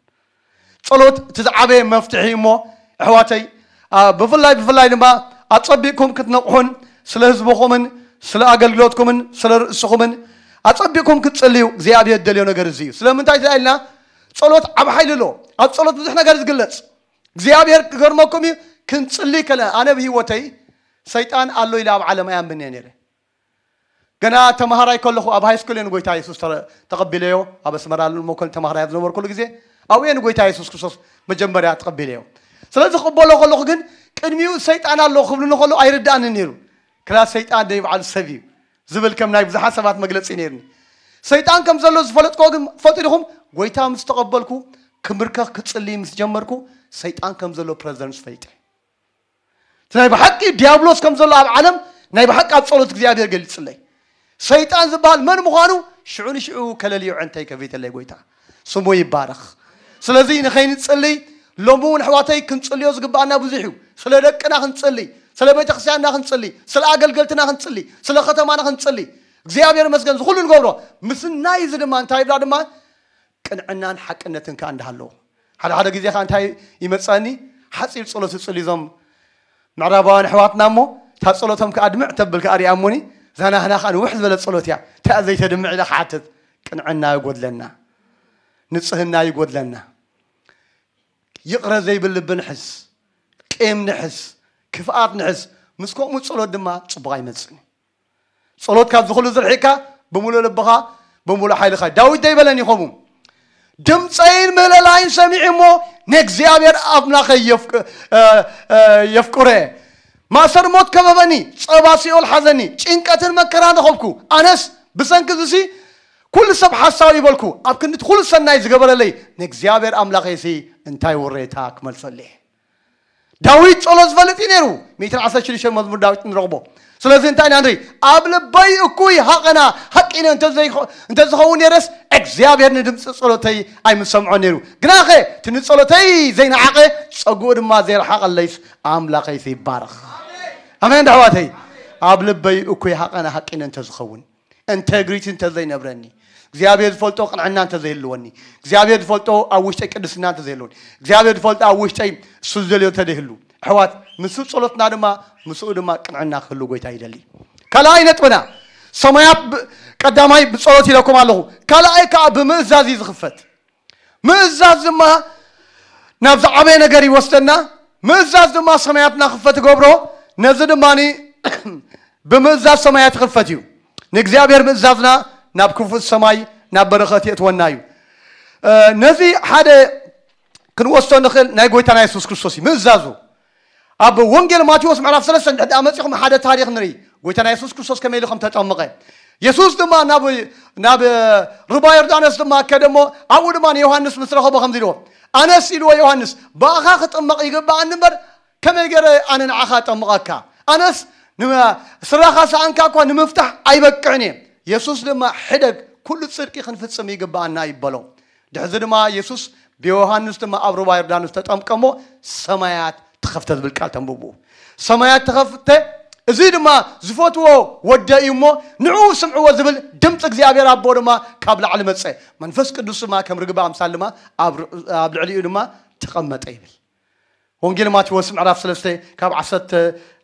ጸሎት እቲ ዝዓበየ መፍትሒ እሞ ኣሕዋተይ፣ ብፍላይ ብፍላይ ድማ ኣጸቢቕኩም ክትነቕሑን ስለ ህዝብኹምን ስለ ኣገልግሎትኩምን ስለ ርእስኹምን ኣጸቢቕኩም ክትጽልዩ እግዚኣብሔር ደልዮ ነገር እዚ እዩ። ስለምንታይ ኢልና ጸሎት ዓብ ሓይሊ ኣለዎ። ኣብ ጸሎት ብዙሕ ነገር ዝግለጽ እግዚኣብሔር ክገርመኩም እዩ። ክንጽሊ ከለ ኣነ ብህይወተይ ሰይጣን ኣሎ ኢለ ኣብ ዓለም ኣያምን እየ ነይረ። ገና ተማሃራይ ከለኹ ኣብ ሃይስኩል እየ ንጎይታ የሱስ ተረ- ተቐቢለዮ። ኣብ ኣስመራ ንመኮን ተማሃራይ ኣብ ዝነበርኩሉ ግዜ ኣብኡ እየ ንጎይታ የሱስ ክርስቶስ መጀመርያ ተቐቢለዮ። ስለዚ ክቕበሎ ከለኹ ግን ቅድሚኡ ሰይጣን ኣሎ ክብሉኒ ከለዉ ኣይርዳእንን ነይሩ። ክላ ሰይጣን ደይ በዓሉ ሰብ እዩ ዝብል ከም ናይ ብዙሓት ሰባት መግለጺ ነይርኒ። ሰይጣን ከም ዘሎ ዝፈለጥኮ ግን ትፈልጡ ዲኹም? ጎይታ ምስ ተቐበልኩ ክምርከኽ ክጽልይ ምስ ጀመርኩ ሰይጣን ከም ዘሎ ፕረዘንስ ፈሊጠ። እቲ ናይ ብሓቂ ዲያብሎስ ከም ዘሎ ኣብ ዓለም ናይ ብሓቂ ኣብ ጸሎት እግዚኣብሔር ገሊጽለይ። ሰይጣን ዝበሃል መን ምዃኑ ሽዑ ንሽዑ ከለልዮ ዕንተይ ከፊተለይ ጎይታ ስሙ ይባረኽ። ስለዚ ንኸይንጽልይ ሎሚ እውን ኣሕዋተይ ክንጽልዮ ዝግባኣና ብዙሕ እዩ። ስለ ደቅና ክንጽልይ፣ ስለ ቤተክርስትያንና ክንጽልይ፣ ስለ ኣገልገልትና ክንጽልይ፣ ስለ ከተማና ክንጽልይ እግዚኣብሔር መስገን ዝኹሉ ንገብሮ ምስናይ እዚ ድማ እንታይ ይብላ ድማ ቅንዕናን ሓቅነትን ከኣ እንዳሃለዎ ሓደ ሓደ ግዜ ከኣ እንታይ ይመጸኒ ሓጺር ጸሎት ይጽልዩ እዞም ምዕራባውያን ኣሕዋትና እሞ እታ ጸሎቶም ከኣ ድምዕ ተብል ከኣ ሪኣ እሞኒ እዛ ናህና ከዓ ንውሕ ዝበለ ጸሎት እያ። እንታይ እያ ዘይተድምዕ ኢለ ክሓትት፣ ቅንዕና ይጎድለና፣ ንጽህና ይጎድለና። ይቕረ ዘይብል ልቢ ንሕዝ፣ ቂም ንሕዝ፣ ክፍኣት ንሕዝ። ምስ ከምኡ ጸሎት ድማ ጽቡቕ ኣይመጽእን እዩ። ጸሎት ካብዚ ኩሉ ዝርሒቕካ፣ ብምሉእ ልብኻ፣ ብምሉእ ሓይልኻ። ዳዊት ደይበለን እዩ ከምኡ፣ ድምፀይን ምህለላይን ሰሚዑ እሞ፣ ንእግዚኣብሔር ኣምላኸይ የፍቅ-፣ እ፣ እ፣ የፍቅሮ እየ። ማእሰር ሞት ከበበኒ፣ ጸባ ሲኦል ሓዘኒ፣ ጭንቀትን መከራን ረኸብኩ። ኣነስ ብሰንኪ እዚሲ ኩሉ ሰብ ሓሳዊ ይበልኩ፣ ኣብ ክንዲ እቲ ኩሉ ሰናይ ዝገበረለይ ንእግዚኣብሔር ኣምላኸይሲ እንታይ ውሬታ ክመልሰሉ እየ? ዳዊት ጸሎት ዝፈልጥ እዩ ነይሩ። ሚእትን ዓሰርተ ሽዱሽተ መዝሙር ዳዊት ንረኽቦ። ስለዚ እንታይ ኢና ንርኢ? ኣብ ልበይ እኩይ ሃቐና ሃቂነ እንተዘይኮ-፣ እንተዝኸውን ነይረስ፣ እግዚኣብሔር ንድምፂ ጸሎተይ ኣይምሰምዖን ነይሩ። ግናኸ እቲ ንጸሎተይ ዘይነዓቐ፣ ጸጉኡ ድማ ዘይረሓቐለይስ ኣምላኸይሲ ይባረኽ። ኣሜን ዶ ኣሕዋተይ? ኣብ ልበይ እኩይ ሃቐና ሃቂነ እንተዝኸውን፣ ኢንቴግሪቲ እንተዘይነብረኒ፣ እግዚኣብሔር ዝፈልጦ ቅንዕና እንተዘይህልወኒ፣ እግዚኣብሔር ዝፈልጦ ኣብ ውሽጠይ ቅድስና እንተዘይህልወኒ፣ እግዚኣብሔር ዝፈልጦ ኣብ ውሽጠይ እሱ ዝደልዮ እንተዘይህሉ፣ ኣሕዋት፣ ምስኡ ጸሎትና ድማ፣ ምስኡ ድማ ቅንዕና ክህሉ ጎይታ ይደሊ። ካልኣይ ነጥብና፣ ሰማያት ብ-፣ ቀዳማይ ብጸሎት ኢለኩም ኣለኹ። ካልኣይ ከኣ ብምእዛዝ እዩ ዝኽፈት። ምእዛዝ ድማ ናብ ዝዓበየ ነገር ይወስደና። ምእዛዝ ድማ ሰማያትና ክፈት ይገብሮ። ነዚ ድማ ብምእዛዝ ሰማያት ይኽፈት እዩ። ንእግዚኣብሔር ምእዛዝና ናብ ክፉት ሰማይ፣ ናብ በረኸት የእትወና እዩ። እ፣ ነዚ ሓደ ክንወስዶ ንኽእል ናይ ጎይታና የሱስ ክርስቶስ እዩ። ምእዛዙ ኣብ ወንጌል ማቴዎስ ምዕራፍ ሰለስተ እንድሕር ደኣ መጺኹም ሓደ ታሪኽ ንርኢ። ጎይታና የሱስ ክርስቶስ ከመይ ኢሉ ከም ተጠምቐ። የሱስ ድማ ናብ፣ ናብ ሩባ ዮርዳኖስ ድማ ከደ እሞ ኣብኡ ድማ ንዮሃንስ ምስ ረኸቦ ከምዚ ኢልዎ፣ ኣነስ ኢልዎ ዮሃንስ፣ ብኣኻ ክጥመቕ ይግብኣኒ እምበር ከመይ ገይረ ኣነ ንዓኻ እጠምቐካ? ኣነስ ንመ-፣ ስራኻ ሰኣንካ እኳ ንምፍታሕ ኣይበቅዕን እየ። የሱስ ድማ፣ ሕደግ፣ ኩሉ ጽድቂ ክንፍጽም ይግብኣና እዩ በሎ። ድሕዚ ድማ የሱስ ብዮሃንስ ድማ ኣብ ሩባ ዮርዳኖስ ተጠምቀ እሞ ሰማያት ተኸፍተ ዝብል ቃል ተንብቡ። ሰማያት ተኸፍተ፣ እዚ ድማ ዝፈትዎ ወደ እዩ እሞ ንዕኡ ስምዕዎ ዝብል ድምፂ እግዚኣብሔር ኣቦ ድማ ካብ ላዕሊ መፀ። መንፈስ ቅዱስ ድማ ከም ርግቢ ኣምሳል ድማ ኣብ ር-፣ ኣብ ልዕሊኡ ድማ ተቐመጠ ይብል። ወንጌል ማቴዎስ ምዕራፍ ሰለስተ ካብ ዓሰርተ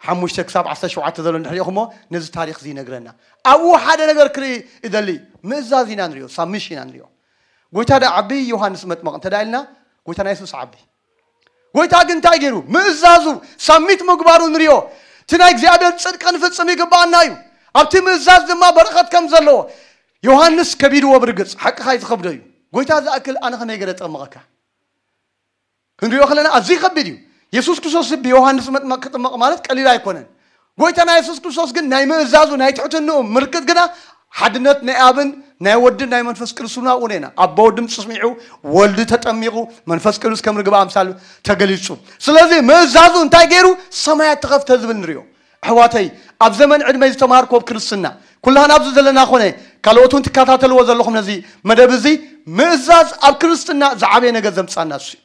ሓሙሽተ ክሳብ ዓሰርተ ሸውዓተ ዘሎ እንድሕር ኢኹሞ ነዚ ታሪኽ እዚ ይነግረና። ኣብኡ ሓደ ነገር ክርኢ ይደሊ። ምእዛዝ ኢና ንሪኦ፣ ሳብሚሽን ኢና ንሪኦ። ጎይታ ዳ ዓቢ ዮሃንስ መጥመቕ እንተ ዳ ኢልና፣ ጎይታ ናይ የሱስ ዓቢ። ጎይታ ግን እንታይ ገይሩ? ምእዛዙ፣ ሳሚት ምግባሩ ንሪኦ። እቲ ናይ እግዚኣብሔር ጽድቂ ክንፍጽም ይግብኣና እዩ። ኣብቲ ምእዛዝ ድማ በረኸት ከም ዘለዎ። ዮሃንስ ከቢድዎ ብርግጽ፣ ሓቅኻ እዩ ዝኸብዶ እዩ። ጎይታ ዝኣክል ኣነ ከመይ ገይረ ጠምቐካ? ክንሪኦ ከለና ኣዝዩ ከቢድ እዩ። የሱስ ክርስቶስ ብዮሃንስ መጥመቕ ክጥመቕ ማለት ቀሊል ኣይኮነን። ጎይታና የሱስ ክርስቶስ ግን ናይ ምእዛዙ፣ ናይ ትሕትንኡ ምልክት ግና ሓድነት ናይ ኣብን ናይ ወድን ናይ መንፈስ ቅዱስ እውን ኣብኡ ኢና። ኣቦ ድምፂ ስሚዑ፣ ወልዲ ተጠሚቑ፣ መንፈስ ቅዱስ ከም ርግቢ ኣምሳል ተገሊጹ። ስለዚ ምእዛዙ እንታይ ገይሩ? ሰማያት ተኸፍተ ዝብል ንሪኦ። ኣሕዋተይ፣ ኣብ ዘመን ዕድመይ ዝተማርኮ ኣብ ክርስትና፣ ኩላህና ኣብዚ ዘለና ኮነ፣ ካልኦት እውን ትከታተልዎ ዘለኹም ነዚ መደብ እዚ፣ ምእዛዝ ኣብ ክርስትና ዝዓበየ ነገር ዘምጻና እሱ እዩ።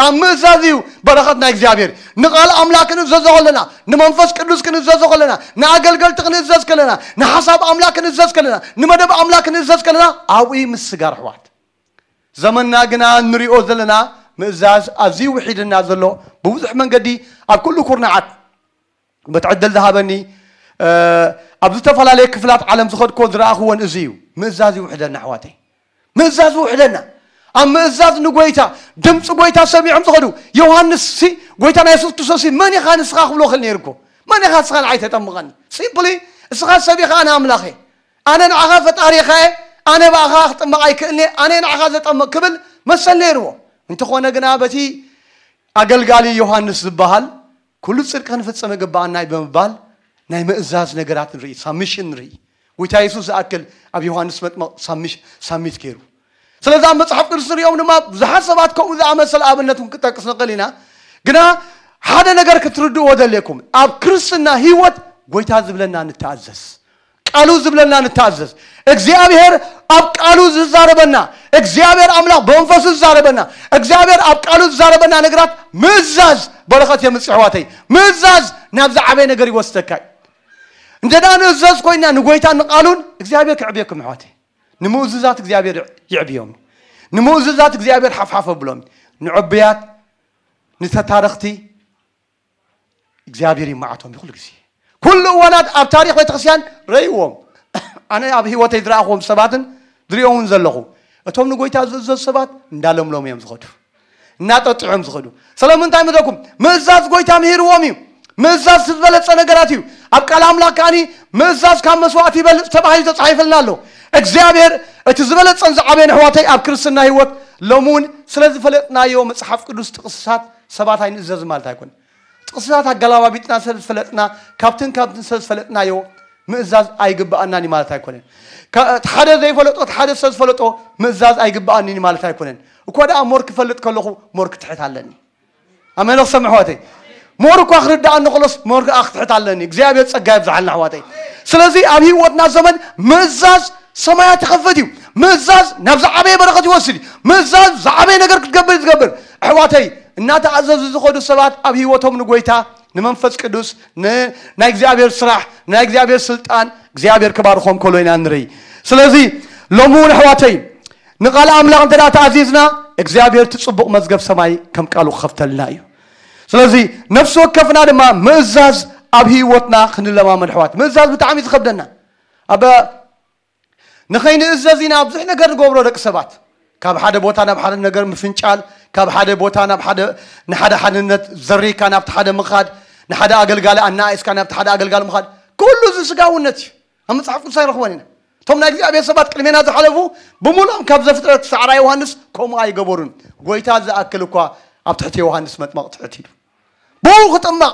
ኣብ ምእዛዝ እዩ በረኸት ናይ እግዚኣብሔር። ንቓል ኣምላኽ ክንእዘዞ ከለና፣ ንመንፈስ ቅዱስ ክንእዘዞ ከለና፣ ንኣገልገልቲ ክንእዘዝ ከለና፣ ንሓሳብ ኣምላኽ ክንእዘዝ ከለና፣ ንመደብ ኣምላኽ ክንእዘዝ ከለና፣ ኣብኡ እዩ ምስጋር ኣሕዋት። ዘመንና ግና እንሪኦ ዘለና ምእዛዝ ኣዝዩ ውሒድና ዘሎ ብብዙሕ መንገዲ ኣብ ኩሉ ኩርናዓት በቲ ዕድል ዝሃበኒ፣ እ፣ ኣብ ዝተፈላለየ ክፍላት ዓለም ዝኸድኮ ዝረኣኽዎን እዚ እዩ። ምእዛዝ ይውሕደና ኣሕዋተይ። ምእዛዝ ይውሕደና። ኣብ ምእዛዝ ንጎይታ፣ ድምፂ ጎይታ ሰሚዖም ዝኸዱ። ዮሃንስ ሲ፣ ጎይታ ናይ የሱስ ክርስቶስ ሲ፣ "መን ኢኻ ንስኻ?" ክብሎ ክእል ነይሩ እኮ። "መን ኢኻ ንስኻ ንዓይ ተጠምቐኒ?" ሲምፕሊ፣ "እስኻ ሰብ ኢኻ፣ ኣነ ኣምላኽ እየ። ኣነ ንዓኻ ፈጣሪ ኢኻ እየ። ኣነ ብኣኻ ክጥመቕ ኣይክእልን እየ። ኣነ ንዓኻ ዘጠምቕ" ክብል መሰል ነይርዎ። እንተኾነ ግና በቲ ኣገልጋሊ ዮሃንስ ዝበሃል፣ "ኩሉ ጽድቂ ክንፍጽም ይግብኣና እዩ" ብምባል ናይ ምእዛዝ ነገራት ንርኢ፣ ሳብሚሽን ንርኢ። ጎይታ የሱስ ዝኣክል ኣብ ዮሃንስ መጥምቕ ሳብሚሽ-፣ ሳብሚት ገይሩ። ስለዚ ኣብ መጽሓፍ ቅዱስ ንሪኦም ድማ ብዙሓት ሰባት ከምኡ ዝኣመሰለ ኣብነት እውን ክጠቅስ ንኽእል ኢና። ግና ሓደ ነገር ክትርድእዎ ደልየኩም፣ ኣብ ክርስትና ህይወት ጎይታ ዝብለና ንተኣዘዝ። ቃሉ ዝብለና ንተኣዘዝ። እግዚኣብሔር ኣብ ቃሉ ዝዛረበና፣ እግዚኣብሔር ኣምላኽ ብመንፈሱ ዝዛረበና፣ እግዚኣብሔር ኣብ ቃሉ ዝዛረበና ነገራት ምእዛዝ በረኸት የምጽእ ኣሕዋተይ። ምእዛዝ ናብ ዝዓበየ ነገር ይወስደካ እዩ። እንተ ደኣ ንእዘዝ ኮይና ንጎይታን ንቃሉን እግዚኣብሔር ክዕብየኩም ኣሕዋተይ። ንምእዙዛት እግዚኣብሔር ይዕብዮም። ንምእዙዛት እግዚኣብሔር ሓፍሓፍ ኣብሎም። ንዕቡያት፣ ንተታረኽቲ፣ እግዚኣብሔር ይመዓቶም እዩ ኩሉ ግዜ። ኩሉ እዋናት ኣብ ታሪኽ ቤተክርስትያን ረእይዎም። ኣነ ኣብ ህይወተይ ዝረኣኹዎም ሰባትን ዝሪኦውን ዘለኹ፣ እቶም ንጎይታ ዝእዘዙ ሰባት እንዳለምሎም እዮም ዝኸዱ፣ እናጠጥዑ እዮም ዝኸዱ። ስለምንታይ ምዘኩም? ምእዛዝ ጎይታ ምሂርዎም እዩ። ምእዛዝ ዝበለጸ ነገራት እዩ። ኣብ ቃል ኣምላኽ ከኣኒ ምእዛዝ ካብ መስዋዕቲ ይበልጽ ተባሂሉ ተጻሒፈልና ኣሎ። እግዚኣብሔር እቲ ዝበለጸን ዝዓበየን ኣሕዋተይ ኣብ ክርስትና ህይወት ሎሚ እውን ስለ ዝፈለጥናዮ መጽሓፍ ቅዱስ ጥቕስታት ሰባት ኣይንእዘዝ ማለት ኣይኮን። ጥቕስታት ኣገላባቢጥና ስለ ዝፈለጥና፣ ካብትን ካብትን ስለ ዝፈለጥናዮ ምእዛዝ ኣይግብኣናን እዩ ማለት ኣይኮነን። እቲ ሓደ ዘይፈለጦ እቲ ሓደ ስለ ዝፈለጦ ምእዛዝ ኣይግብኣንን እዩ ማለት ኣይኮነን። እኮ ደኣ ሞር ክፈልጥ ከለኹ ሞር ክትሕት ኣለኒ። ኣሜን። ክሰምዕ ኣሕዋተይ፣ ሞር እኳ ክርዳእ እንክሎስ ሞር ከዓ ክትሕት ኣለኒ። እግዚኣብሔር ጸጋ ይብዝሓልና ኣሕዋተይ። ስለዚ ኣብ ህይወትና ዘመን ምእዛዝ ሰማያት ይኸፈት እዩ። ምእዛዝ ናብ ዝዓበየ በረኸት ይወስድ እዩ። ምእዛዝ ዝዓበየ ነገር ክትገብር እዩ ዝገብር። ኣሕዋተይ፣ እናተኣዘዙ ዝኸዱ ሰባት ኣብ ህይወቶም ንጎይታ፣ ንመንፈስ ቅዱስ፣ ንናይ እግዚኣብሔር ስራሕ፣ ናይ እግዚኣብሔር ስልጣን እግዚኣብሔር ክባርኾም ከሎ ኢና ንርኢ። ስለዚ ሎሚ እውን ኣሕዋተይ፣ ንቓል ኣምላኽ እንተ ደኣ ተኣዚዝና እግዚኣብሔር እቲ ጽቡቕ መዝገብ ሰማይ ከም ቃሉ ክኸፍተልና እዩ። ስለዚ ነፍሲ ወከፍና ድማ ምእዛዝ ኣብ ህይወትና ክንለማመድ ኣሕዋት። ምእዛዝ ብጣዕሚ ዝኸብደና። ኣብ ንኸይንእዘዝ ኢና ብዙሕ ነገር ንገብሮ ደቂ ሰባት። ካብ ሓደ ቦታ ናብ ሓደ ነገር ምፍንጫል፣ ካብ ሓደ ቦታ ናብ ሓደ ንሓደ ሓድነት ዘሪካ ናብቲ ሓደ ምኻድ፣ ንሓደ ኣገልጋሊ ኣናኣይስካ ናብቲ ሓደ ኣገልጋሊ ምኻድ፣ ኩሉ እዚ ስጋውነት እዩ። ኣብ መጽሓፍ ቅዱስ ኣይረኽቦን ኢና። እቶም ናይ እግዚኣብሔር ሰባት ቅድሜና ዝሓለፉ ብምሉኦም ካብ ዘፍጥረት ክሳዕ ራእይ ዮሃንስ ከምኡ ኣይገበሩን። ጎይታ ዝኣክል እኳ ኣብ ትሕቲ ዮሃንስ መጥመቕ ትሕት ኢሉ ብኡ ክጥመቕ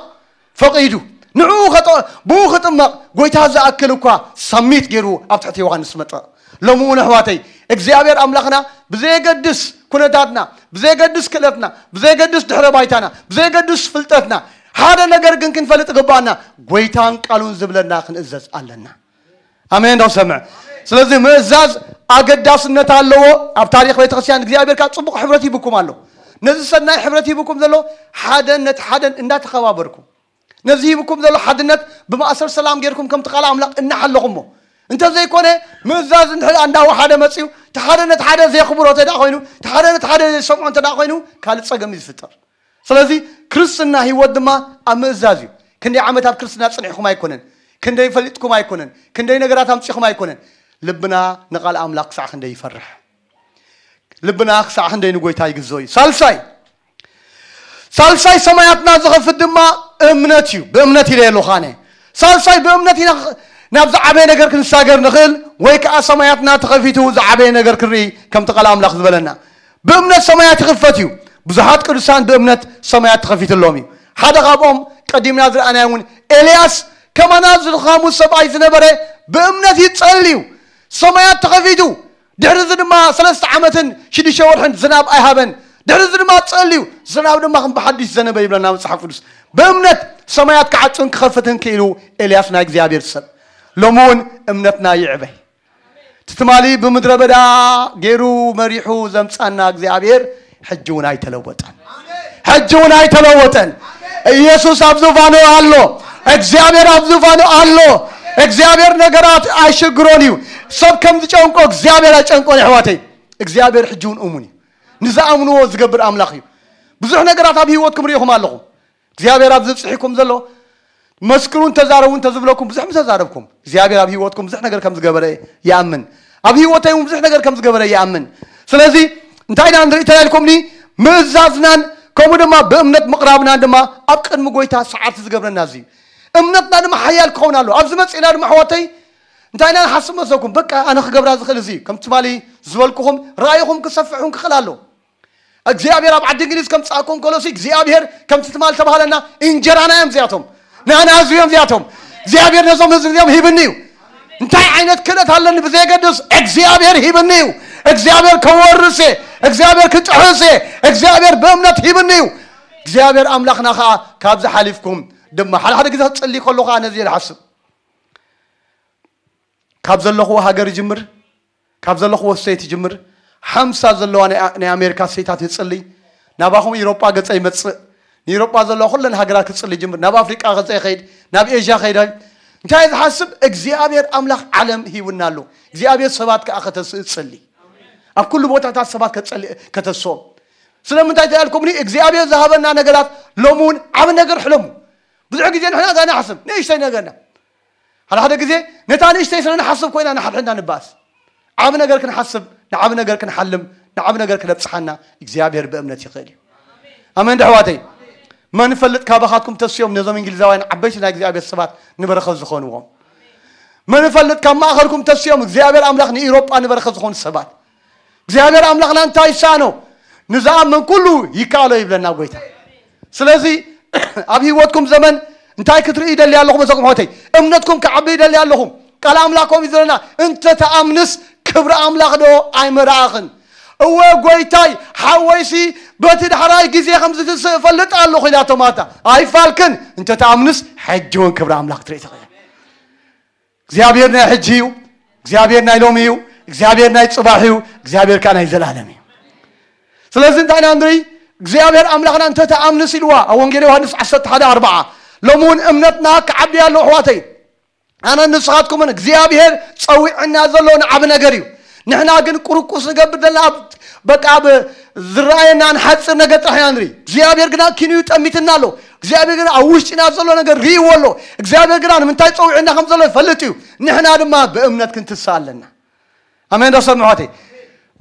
ፈቒዱ። ንዕኡ ከጠ- ብኡ ክጥመቕ ጎይታ ዝኣክል እኳ ሳሚት ገይሩ ኣብ ትሕቲ ዮሃንስ መጠ ሎሚ እውን ኣሕዋተይ እግዚኣብሔር ኣምላኽና ብዘየገድስ ኩነታትና፣ ብዘየገድስ ክእለትና፣ ብዘየገድስ ድሕረ ባይታና፣ ብዘየገድስ ፍልጠትና ሓደ ነገር ግን ክንፈልጥ ግባኣና፣ ጎይታን ቃሉን ዝብለና ክንእዘዝ ኣለና። ኣሜን ዶ ሰምዕ? ስለዚ ምእዛዝ ኣገዳስነት ኣለዎ። ኣብ ታሪኽ ቤተክርስትያን እግዚኣብሔር ካብ ጽቡቕ ሕብረት ይብኩም ኣሎ። ነዚ ሰናይ ሕብረት ይብኩም ዘሎ ሓደ ነቲ ሓደን እንዳተኸባበርኩም፣ ነዚ ሂብኩም ዘሎ ሓድነት ብማእሰር ሰላም ጌርኩም ከምቲ ቃል ኣምላኽ እናሓለኹሞ፣ እንተዘይኮነ ምእዛዝ እንድሕር እንዳወሓደ መፅዩ፣ እቲ ሓደ ነቲ ሓደ ዘየኽብሮ እንተ ደኣ ኮይኑ፣ እቲ ሓደ ነቲ ሓደ ዘይሰምዖ እንተ ደኣ ኮይኑ፣ ካልእ ፀገም እዩ ዝፍጠር። ስለዚ ክርስትና ህይወት ድማ ኣብ ምእዛዝ እዩ። ክንደይ ዓመት ኣብ ክርስትና ፅኒሕኩም ኣይኮነን፣ ክንደይ ፈሊጥኩም ኣይኮነን፣ ክንደይ ነገራት ኣምፂኹም ኣይኮነን። ልብና ንቃል ኣምላኽ ክሳዕ ክንደይ ይፈርሕ፣ ልብና ክሳዕ ክንደይ ንጎይታ ይግዞ እዩ። ሳልሳይ ሳልሳይ ሰማያትና ዝኸፍት ድማ እምነት እዩ። ብእምነት ኢለ ኣለኹ ኣነ። ሳልሳይ ብእምነት ኢና ናብ ዝዓበየ ነገር ክንሳገር ንኽእል፣ ወይ ከዓ ሰማያትና ተኸፊቱ ዝዓበየ ነገር ክንርኢ ከምቲ ቃል ኣምላኽ ዝበለና። ብእምነት ሰማያት ይኽፈት እዩ። ብዙሓት ቅዱሳን ብእምነት ሰማያት ተኸፊትሎም እዩ። ሓደ ካብኦም ቀዲምና ዝረኣናዮ እውን ኤልያስ ከማና ዝድኻሙ ሰብኣይ ዝነበረ ብእምነት ይጸልዩ። ሰማያት ተኸፊቱ። ድሕሪ እዚ ድማ ሰለስተ ዓመትን ሽዱሽተ ወርሕን ዝናብ ኣይሃበን። ድሕሪ እዚ ድማ ጸልዩ፣ ዝናብ ድማ ከም ብሓድሽ ዘነበ ይብለና መጽሓፍ ቅዱስ። ብእምነት ሰማያት ክዓጹን ክኸፍትን ክኢሉ ኤልያስ ናይ እግዚኣብሔር ሰብ። ሎሚ እውን እምነትና ይዕበ። እቲ ትማሊ ብምድረ በዳ ገይሩ መሪሑ ዘምጻና እግዚኣብሔር ሕጂ እውን ኣይተለወጠን። ሕጂ እውን ኣይተለወጠን። ኢየሱስ ኣብ ዙፋኑ ኣሎ። እግዚኣብሔር ኣብ ዙፋኑ ኣሎ። እግዚኣብሔር ነገራት ኣይሽግሮን እዩ። ሰብ ከም ዝጨንቆ እግዚኣብሔር ኣይጨንቆን፣ ኣሕዋተይ። እግዚኣብሔር ሕጂ እውን እሙን እዩ። ንዝኣምንዎ ዝገብር ኣምላኽ እዩ። ብዙሕ ነገራት ኣብ ህይወትኩም ርኢኹም ኣለኹም። እግዚኣብሔር ኣብ ዝብፅሒኩም ዘሎ መስክሩ እንተዛረቡ እንተዝብለኩም ብዙሕ ምተዛረብኩም። እግዚኣብሔር ኣብ ህይወትኩም ብዙሕ ነገር ከም ዝገበረ ይኣምን። ኣብ ህይወተይ እውን ብዙሕ ነገር ከም ዝገበረ ይኣምን። ስለዚ እንታይ ኢና ንርኢ ተላልኩምኒ? ምእዛዝናን ከምኡ ድማ ብእምነት ምቕራብናን ድማ ኣብ ቅድሚ ጎይታ ሰዓርቲ ዝገብረና እዚ እዩ። እምነትና ድማ ሓያል ክኸውን ኣሎ። ኣብዚ መፂእና ድማ ኣሕዋተይ እንታይ ኢና ንሓስብ መስለኩም? በቃ ኣነ ክገብራ ዝኽእል እዚ እዩ። ከም ትማሊ ዝበልኩኹም ራእይኹም ክሰፍሕን ክኽእል ኣሎ። እግዚኣብሔር ኣብ ዓዲ እንግሊዝ ከምፅኣኩም ከሎሲ እግዚኣብሔር ከምቲ ትማል ተባህለና እንጀራና እዮም እዚኣቶም። ንኣና ህዝቢ እዮም እዚኣቶም። እግዚኣብሔር ነዞም ህዝቢ እዚኦም ሂብኒ እዩ። እንታይ ዓይነት ክእለት ኣለኒ ብዘየገድስ እግዚኣብሔር ሂብኒ እዩ። እግዚኣብሔር ከወርስ እየ። እግዚኣብሔር ክጥሕስ እየ። እግዚኣብሔር ብእምነት ሂብኒ እዩ። እግዚኣብሔር ኣምላኽና ከዓ ካብዚ ሓሊፍኩም ድማ ሓደ ሓደ ግዜ ክትፅሊ ከሎ ከዓ ነዚ እየ ዝሓስብ። ካብ ዘለኹዎ ሃገር ይጅምር፣ ካብ ዘለኹዎ ስተይት ይጅምር። ሓምሳ ዘለዋ ናይ፣ ናይ ኣሜሪካ ስተይታት ይጽሊ። ናባኹም ኢሮጳ ገጸ ይመጽእ። ንኢሮጳ ዘለዋ ኩለን ሃገራት ክጽሊ ይጅምር። ናብ ኣፍሪቃ ገጸ ይኸይድ፣ ናብ ኤዥያ ይኸይድ። እንታይ ዝሓስብ እግዚኣብሔር ኣምላኽ ዓለም ሂቡና ኣሎ። እግዚኣብሔር ሰባት ከኣ ከተስእ ጽሊ። ኣብ ኩሉ ቦታታት ሰባት ከጸሊ-፣ ከተስኦም። ስለምንታይ ተልኩምኒ እግዚኣብሔር ዝሃበና ነገራት ሎሚ እውን ዓብ ነገር ሕለሙ። ብዙሕ ግዜ ንሕና እዛ ንሓስብ ንእሽተይ ነገርና ሓደ ሓደ ግዜ ነታ ንእሽተይ ስለ ንሓስብ ኮይና ንሓድሕድና ንባእስ። ዓብ ነገር ክንሓስብ፣ ንዓብ ነገር ክንሓልም፣ ንዓብ ነገር ክነብጽሓና እግዚኣብሔር ብእምነት ይኽእል እዩ። ኣሜን ዶ ኣሕዋተይ? መን ይፈልጥ ካባኻትኩም ተስዮም ነዞም እንግሊዛውያን ዓበይቲ ናይ እግዚኣብሔር ሰባት ንበረኸት ዝኾንዎም? መን ይፈልጥ ካብ ማእኸልኩም ተስዮም እግዚኣብሔር ኣምላኽ ንኢሮጳ ንበረኸት ዝኾኑ ሰባት? እግዚኣብሔር ኣምላኽና እንታይ ይሳኖ? ንዝኣምን ኩሉ ይከኣሎ ይብለና ጎይታ። ስለዚ ኣብ ህይወትኩም ዘመን እንታይ ክትርኢ ይደሊ ኣለኹም? እዞም ኣሕዋተይ እምነትኩም ክዓቢ ይደሊ ኣለኹም። ቃል ኣምላኽ ከምኡ እዩ ዝብለና፣ እንተ ተኣምንስ ክብሪ ኣምላኽ ዶ ኣይመርኣኽን? እወ ጎይታይ ሓወይሲ በቲ ዳሕራይ ግዜ ከም ዝትስእ እፈልጥ ኣለኹ ኢላቶ ማርታ። ኣይፋልክን፣ እንተ ተኣምንስ ሕጂ እውን ክብሪ ኣምላኽ ትርኢ ትኽእል። እግዚኣብሔር ናይ ሕጂ እዩ። እግዚኣብሔር ናይ ሎሚ እዩ። እግዚኣብሔር ናይ ጽባሕ እዩ። እግዚኣብሔር ከዓ ናይ ዘላለም እዩ። ስለዚ እንታይ ኢና ንርኢ? እግዚኣብሔር ኣምላኽና እንተ ተኣምንስ ኢልዋ ኣብ ወንጌል ዮሃንስ ዓሰርተ ሓደ ኣርብዓ፣ ሎሚ እውን እምነትና ክዓቢ ኣሎ ኣሕዋተይ። ኣነ ንስኻትኩምን እግዚኣብሔር ጸዊዕና ዘሎ ንዓቢ ነገር እዩ። ንሕና ግን ቁርቁስ ንገብር ዘለና ኣብ በቃ ኣብ ዝረኣየና ንሓጽር ነገር ጥራሕ ኢና ንርኢ። እግዚኣብሔር ግና ኪንኡ ጠሚትና ኣሎ። እግዚኣብሔር ግና ኣብ ውሽጢና ዘሎ ነገር ርእይዎ ኣሎ። እግዚኣብሔር ግና ንምንታይ ጸዊዕና ከም ዘሎ ይፈልጥ እዩ። ንሕና ድማ ብእምነት ክንትስእ ኣለና። ኣሜን ዶ ሰምዑ ኣሕዋተይ?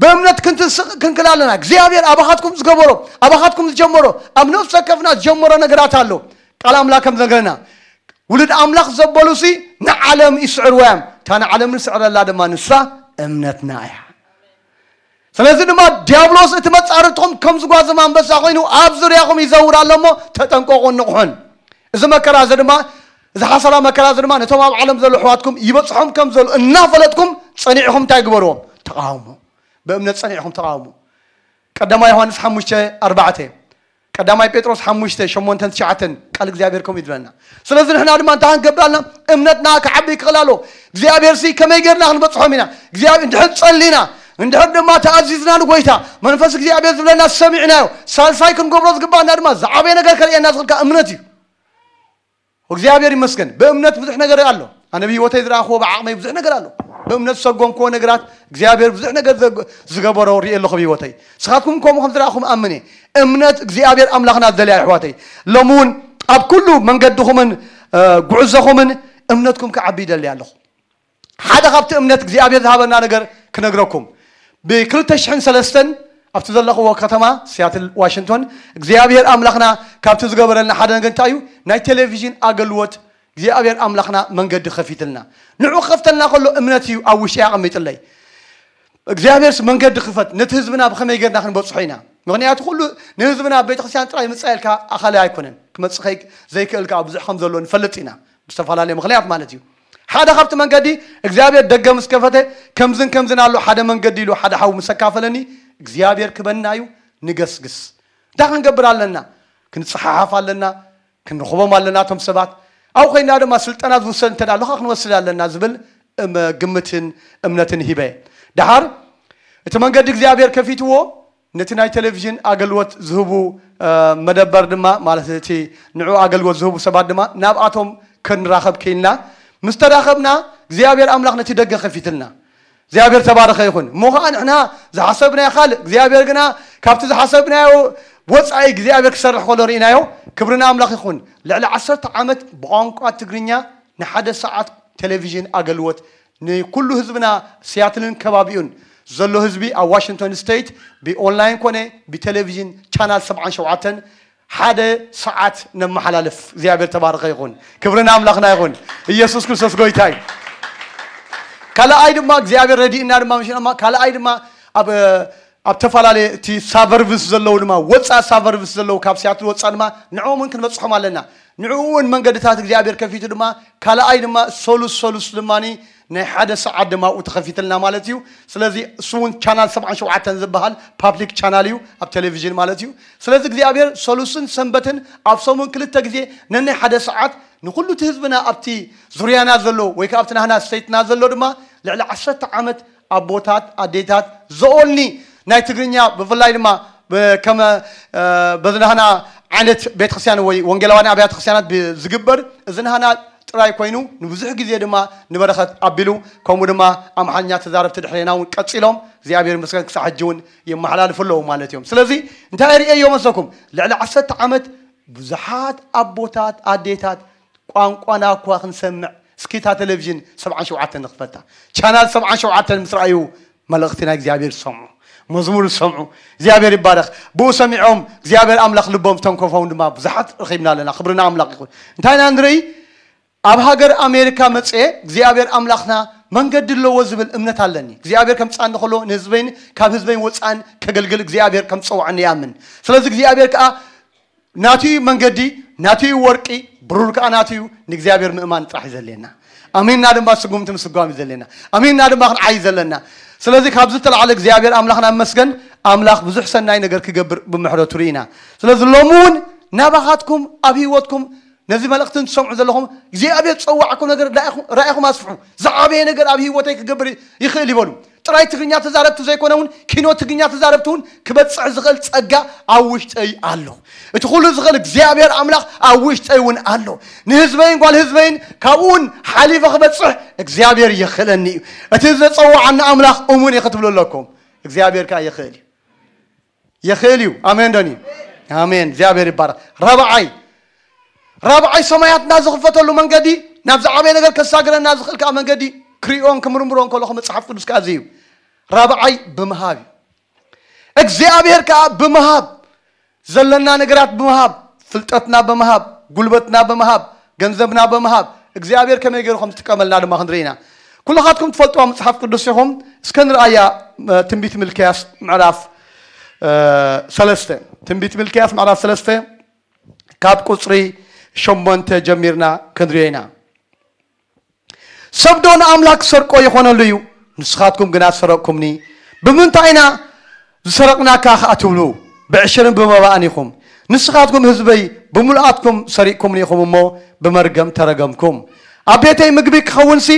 ብእምነት ክንትስእ ክንክል ኣለና። እግዚኣብሔር ኣባኻትኩም ዝገበሮ፣ ኣባኻትኩም ዝጀመሮ፣ ኣብ ነፍሲ ወከፍና ዝጀመሮ ነገራት ኣሎ። ቃል ኣምላኽ ከም ዝነገረና ውሉድ ኣምላኽ ዘበሉሲ ንዓለም ይስዕርዋ እዮም። እታ ንዓለም ንስዕረላ ድማ ንሳ እምነትና እያ። ስለዚ ድማ ዲያብሎስ እቲ መጻርትኹም ከም ዝጓዝም ኣንበሳ ኮይኑ ኣብ ዙርያኹም ይዘውር ኣሎ እሞ ተጠንቀቑን ንቕሑን። እዚ መከራ እዚ ድማ እዚ ሓሰራ መከራ እዚ ድማ ነቶም ኣብ ዓለም ዘለዉ ኣሕዋትኩም ይበጽሖም ከም ዘሎ እናፈለጥኩም ጸኒዕኹም እንታይ ግበርዎም? ተቓውሞ። ብእምነት ጸኒዕኹም ተቓውሞ። ቀዳማይ ዮሃንስ ሓሙሽተ ኣርባዕተ፣ ቀዳማይ ጴጥሮስ ሓሙሽተ ሸሞንተን ትሽዓተን ቃል እግዚኣብሔር ከምኡ ይድለና። ስለዚ ንሕና ድማ እንታይ ክንገብር ኣለና? እምነትና ክዓቢ ክኽእል ኣለዎ። እግዚኣብሔር ሲ ከመይ ጌርና ክንበጽሖም ኢና? እግዚኣብሔር እንድሕር ጸሊና፣ እንድሕር ድማ ተኣዚዝና ንጎይታ መንፈስ እግዚኣብሔር ዝብለና ሰሚዕናዮ፣ ሳልሳይ ክንገብሮ ዝግባና ድማ ዝዓበየ ነገር ከርእየና ዝኽእል እምነት እዩ። እግዚኣብሔር ይመስገን። ብእምነት ብዙሕ ነገር ኣሎ። ኣነ ብህይወተይ ዝረኣኽዎ ብዓቕመይ ብዙሕ ነገር ኣሎ። ብእምነት ዝሰጎምክዎ ነገራት እግዚኣብሔር ብዙሕ ነገር ዘግ- ዝገበሮ ርእየ ኣለኹ ብህይወተይ። ንስኻትኩም ከምኡ ከም ዝረኣኹም ኣምን እየ። እምነት እግዚኣብሔር ኣምላኽና ዝደልያ ኣሕዋተይ። ሎሚ እውን ኣብ ኩሉ መንገድኹምን እ፣ ጉዕዞኹምን እምነትኩም ክዓቢ ይደሊ ኣለኹ። ሓደ ካብቲ እምነት እግዚኣብሔር ዝሃበና ነገር ክነግረኩም። ብ ክልተ ሽሕን ሰለስተን ኣብቲ ዘለኽዎ ከተማ ሲያትል ዋሽንግቶን እግዚኣብሔር ኣምላኽና ካብቲ ዝገበረልና ሓደ ነገር እንታይ እዩ? ናይ ቴሌቪዥን ኣገልግሎት እግዚኣብሔር ኣምላኽና መንገዲ ከፊትልና። ንዑ ከፍተልና ከሎ እምነት እዩ ኣብ ውሽጢ ኣቐሚጥለይ። እግዚኣብሔርስ መንገዲ ክፈት፣ ነቲ ህዝብና ብኸመይ ጌርና ክንበጽሖ ኢና? ምኽንያቱ ኩሉ ንህዝብና ኣብ ቤተክርስትያን ጥራይ ምጻእ ኢልካ ኣኻሊ ኣይኮነን። ክመጽእ ከይ- ዘይክእል ከዓ ብዙሕ ከም ዘሎ ንፈልጥ ኢና። ብዝተፈላለየ ምኽንያት ማለት እዩ። ሓደ ካብቲ መንገዲ እግዚኣብሔር ደገ ምስ ከፈተ ከምዝን ከምዝን ኣሎ ሓደ መንገዲ ኢሉ ሓደ ሓው ምስ ኣካፈለኒ እግዚኣብሔር ክበና እዩ። ንገስግስ። እንታይ ክንገብር ኣለና? ክንጸሓሓፍ ኣለና። ክንረኽቦም ኣለና እቶም ሰባት። ኣብኡ ኮይና ድማ ስልጠና ዝውሰድ እንተ ኣለካ ክንወስድ ኣለና ዝብል እም- ግምትን እምነትን ሂበ። ደሓር እቲ መንገዲ እግዚኣብሔር ከፊትዎ ነቲ ናይ ቴሌቪዥን ኣገልግሎት ዝህቡ እ፣ መደበር ድማ ማለት እቲ ንዑ ኣገልግሎት ዝህቡ ሰባት ድማ ናብኣቶም ክንራኸብ ክኢልና። ምስ ተራኸብና እግዚኣብሔር ኣምላኽ ነቲ ደገ ከፊትልና። እግዚኣብሔር ተባረኸ ይኹን። እሞ ኸዓ ንሕና ዝሓሰብናዮ ካልእ እግዚኣብሔር ግና ካብቲ ዝሓሰብናዮ ወፃኢ እግዚኣብሔር ክሰርሕ ከሎ ርኢናዮ። ክብሪ ንኣምላኽ ይኹን። ልዕሊ ዓሰርተ ዓመት ብቋንቋ ትግርኛ ንሓደ ሰዓት ቴሌቪዥን ኣገልግሎት ንኩሉ ህዝብና ሲያትልን ከባቢኡን ዘሎ ህዝቢ ኣብ ዋሽንግቶን ስቴት ብኦንላይን ኮነ ብቴሌቪዥን ቻናል ሰብዓን ሸውዓተን ሓደ ሰዓት ነመሓላልፍ። እግዚኣብሔር ተባረኸ ይኹን። ክብሪ ንኣምላኽና ይኹን። ኢየሱስ ክርስቶስ ጎይታ እዩ። ካልኣይ ድማ እግዚኣብሔር ረዲእና ድማ ምሽ ድማ ካልኣይ ድማ ኣብ ኣብ ተፈላለየ እቲ ሳቨርቭስ ዘለዉ ድማ ወፃ ሳቨርቭስ ዘለዉ ካብ ሲያትል ወፃ ድማ ንዕኦም እውን ክንበፅሖም ኣለና። ንዕኡ እውን መንገድታት እግዚኣብሔር ከፊቱ ድማ ካልኣይ ድማ ሶሉስ ሶሉስ ድማ ናይ ሓደ ሰዓት ድማ ኣብኡ ተኸፊትልና ማለት እዩ። ስለዚ እሱ እውን ቻናል ሰብዓን ሸውዓተን ዝበሃል ፓብሊክ ቻናል እዩ ኣብ ቴሌቪዥን ማለት እዩ። ስለዚ እግዚኣብሔር ሶሉስን ሰንበትን ኣብ ሰሙን ክልተ ግዜ ነናይ ሓደ ሰዓት ንኩሉ እቲ ህዝብና ኣብቲ ዙርያና ዘሎ ወይ ከዓ ኣብቲ ናህና ስተይትና ዘሎ ድማ ልዕሊ ዓሰርተ ዓመት ኣቦታት ኣዴታት ዘኦልኒ ናይ ትግርኛ ብፍላይ ድማ ብ- ከመ እ፣ በዚ ናህና ዓይነት ቤተክርስትያን ወይ ወንጌላውያን ኣብያተ ክርስትያናት ብ- ዝግበር እዚ ናህና ጥራይ ኮይኑ ንብዙሕ ግዜ ድማ ንበረኸት ኣቢሉ ከምኡ ድማ ኣምሓርኛ ተዛረብቲ ድሕሬና እውን ቀፂሎም እግዚኣብሔር ይመስገን ክሳዕ ሕጂ እውን የመሓላልፉ ኣለዉ ማለት እዮም። ስለዚ እንታይ ርእየዮ መሰኩም ልዕሊ ዓሰርተ ዓመት ብዙሓት ኣቦታት ኣዴታት ቋንቋና እኳ ክንሰምዕ እስኪታ ቴሌቪዥን ሰብዓን ሸውዓተን ንኽፈታ ቻናል ሰብዓን ሸውዓተን ምስ ረኣዩ መልእኽቲ ናይ እግዚኣብሔር ዝሰምዑ መዝሙር ዝሰምዑ እግዚኣብሔር ይባረኽ ብኡ ሰሚዖም እግዚኣብሔር ኣምላኽ ልቦም ዝተንከፎም ድማ ብዙሓት ረኺብና ኣለና ክብርና ኣምላኽ ይኹን እንታይ ኢና ንርኢ ኣብ ሃገር ኣሜሪካ መፅኤ እግዚኣብሔር ኣምላኽና መንገዲ ኣለዎ ዝብል እምነት ኣለኒ እግዚኣብሔር ከምፃኒ ከሎ ንህዝበይን ካብ ህዝበይን ወፃእን ከገልግል እግዚኣብሔር ከምፀውዐኒ ይኣምን ስለዚ እግዚኣብሔር ከዓ ናትዩ መንገዲ ናትዩ ወርቂ ብሩር ከዓ ናትዩ ንእግዚኣብሔር ምእማን ጥራሕ እዩ ዘድልየና ኣሚንና ድማ ስጉምቲ ምስጓም እዩ ዘድልየና ኣሚንና ድማ ክንዓይ ዘለና ስለዚ ካብዚ ተላዕለ እግዚኣብሔር ኣምላኽና መስገን ኣምላኽ ብዙሕ ሰናይ ነገር ክገብር ብምሕረቱ ርኢና ስለዚ ሎሚ እውን ናባኻትኩም ኣብ ህይወትኩም ነዚ መልእኽቲ እንትሰምዑ ዘለኹም እግዚኣብሔር ዝፀዋዕኩም ነገር ራኢኹም ኣስፍሑ ዝዓበየ ነገር ኣብ ህይወተይ ክገብር ይኽእል ይበሉ ጥራይ ትግርኛ ተዛረብቲ ዘይኮነ እውን ኪኖ ትግርኛ ተዛረብቲ እውን ክበፅሕ ዝኽእል ፀጋ ኣብ ውሽጠይ ኣሎ እቲ ኩሉ ዝኽእል እግዚኣብሔር ኣምላኽ ኣብ ውሽጠይ እውን ኣሎ ንህዝበይን ጓል ህዝበይን ካብኡ እውን ሓሊፈ ክበፅሕ እግዚኣብሔር የኽእለኒ እዩ እቲ ዘፀዋዓኒ ኣምላኽ እሙን እየ ክትብሉ ኣለኩም እግዚኣብሔር ከዓ የኽእል እዩ የኽእል እዩ ኣሜን ዶኒ ኣሜን እግዚኣብሔር ይባረክ ራብዓይ ራብዓይ ሰማያትና ዝኽፈተሉ መንገዲ ናብ ዝዓበየ ነገር ከሳግረና ዝኽእል ከዓ መንገዲ ክሪኦን ክምርምሮን ከለኹ መፅሓፍ ቅዱስ ከዓ እዩ ራብዓይ ብምሃብ እዩ እግዚኣብሔር ከዓ ብምሃብ ዘለና ነገራት ብምሃብ ፍልጠትና ብምሃብ ጉልበትና ብምሃብ ገንዘብና ብምሃብ እግዚኣብሔር ከመይ ገይሩ ከም ዝጥቀመልና ድማ ክንርኢ ኢና ኩልኻትኩም ትፈልጥዋ መፅሓፍ ቅዱስ ኢኹም እስከ ንርኣያ ትንቢት ምልክያስ ምዕራፍ ሰለስተ ትንቢት ምልክያስ ምዕራፍ ሰለስተ ካብ ቁፅሪ ሸሞንተ ጀሚርና ክንሪኦ ኢና ሰብ ዶ ንኣምላኽ ክሰርቆ ይኾነሉ እዩ ንስኻትኩም ግና ዝሰረቅኩምኒ ብምንታይ ኢና ዝሰረቕናካ ከኣ ትብሉ ብዕሽርን ብመባእን ኢኹም ንስኻትኩም ህዝበይ ብምሉኣትኩም ሰሪቕኩምኒ ኢኹም እሞ ብመርገም ተረገምኩም ኣብ ቤተይ ምግቢ ክኸውንሲ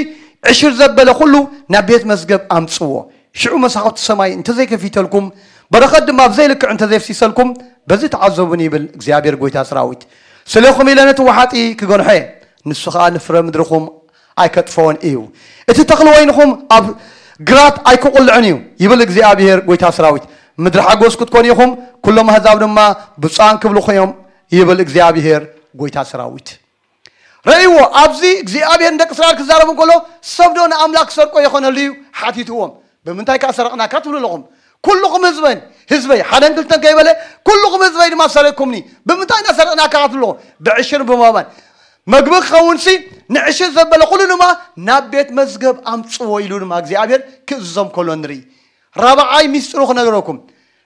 ዕሽር ዘበለ ኩሉ ናብ ቤት መዝገብ ኣምጽዎ ሽዑ መሳኹቲ ሰማይ እንተዘይከፊተልኩም በረኸት ድማ ብዘይልክዕ እንተዘይፍሲሰልኩም በዚ ተዓዘቡኒ ይብል እግዚኣብሔር ጎይታ ሰራዊት ስለኹም ኢለ ነቲ ወሓጢ ክገንሖ ንሱ ኸኣ ንፍረ ምድርኹም ኣይከጥፈዎን እዩ። እቲ ተኽሊ ወይንኹም ኣብ ግራት ኣይክቑልዕን እዩ፣ ይብል እግዚኣብሄር ጐይታ ሰራዊት። ምድሪ ሓጎስ ክትኮኑ ኢኹም፣ ኵሎም ኣህዛብ ድማ ብፁዓን ክብልኹ እዮም፣ ይብል እግዚኣብሄር ጐይታ ሰራዊት። ረእይዎ፣ ኣብዚ እግዚኣብሄር ንደቂ እስራኤል ክዛረብ እንከሎ፣ ሰብ ዶ ንኣምላኽ ክሰርቆ ይኾነሉ እዩ? ሓቲትዎም። ብምንታይ ከኣ ሰረቕናካ ትብሉ ኣለኹም? ኩልኹም ህዝበን ህዝበይ፣ ሓደን ክልተን ከይበለ፣ ኩልኹም ህዝበይ ድማ ሰሪቕኩምኒ። ብምንታይ ኢና ሰሪቕናካ ክትብሉ ኣለኹም? ብዕሽርን ብመባን። መግቢ ክኸውንሲ ንዕሽር ዘበለ ኩሉ ድማ ናብ ቤት መዝገብ ኣምጽዎ ኢሉ ድማ እግዚኣብሔር ክእዝዞም ከሎ ንርኢ። ራብዓይ ሚስጥሩ ክነግረኩም፣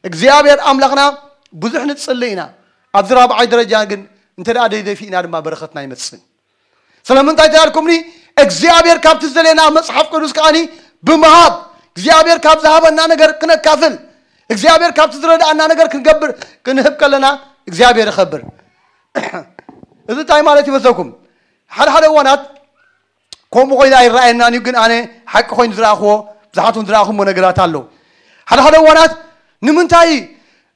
እግዚኣብሔር ኣምላኽና ብዙሕ ንጽሊ ኢና። ኣብዚ ራብዓይ ደረጃ ግን እንተ ደኣ ደይደፊእና ድማ በረኸትና ኣይመጽእን። ስለምንታይ ተዳልኩምኒ? እግዚኣብሔር ካብቲ ዝደለየና መጽሓፍ ቅዱስ ከኣኒ ብምሃብ፣ እግዚኣብሔር ካብ ዝሃበና ነገር ክነካፍል፣ እግዚኣብሔር ካብቲ ዝረድኣና ነገር ክንገብር፣ ክንህብ ከለና እግዚኣብሔር ይኸብር። እዚ እንታይ ማለት ይመስለኩም? ሓደ ሓደ እዋናት ከምኡ ኮይኑ ኣይረኣየናን እዩ፣ ግን ኣነ ሓቂ ኮይኑ ዝረኣኽዎ፣ ብዙሓት እውን ዝረኣኹሞ ነገራት ኣለዉ። ሓደ ሓደ እዋናት ንምንታይ፣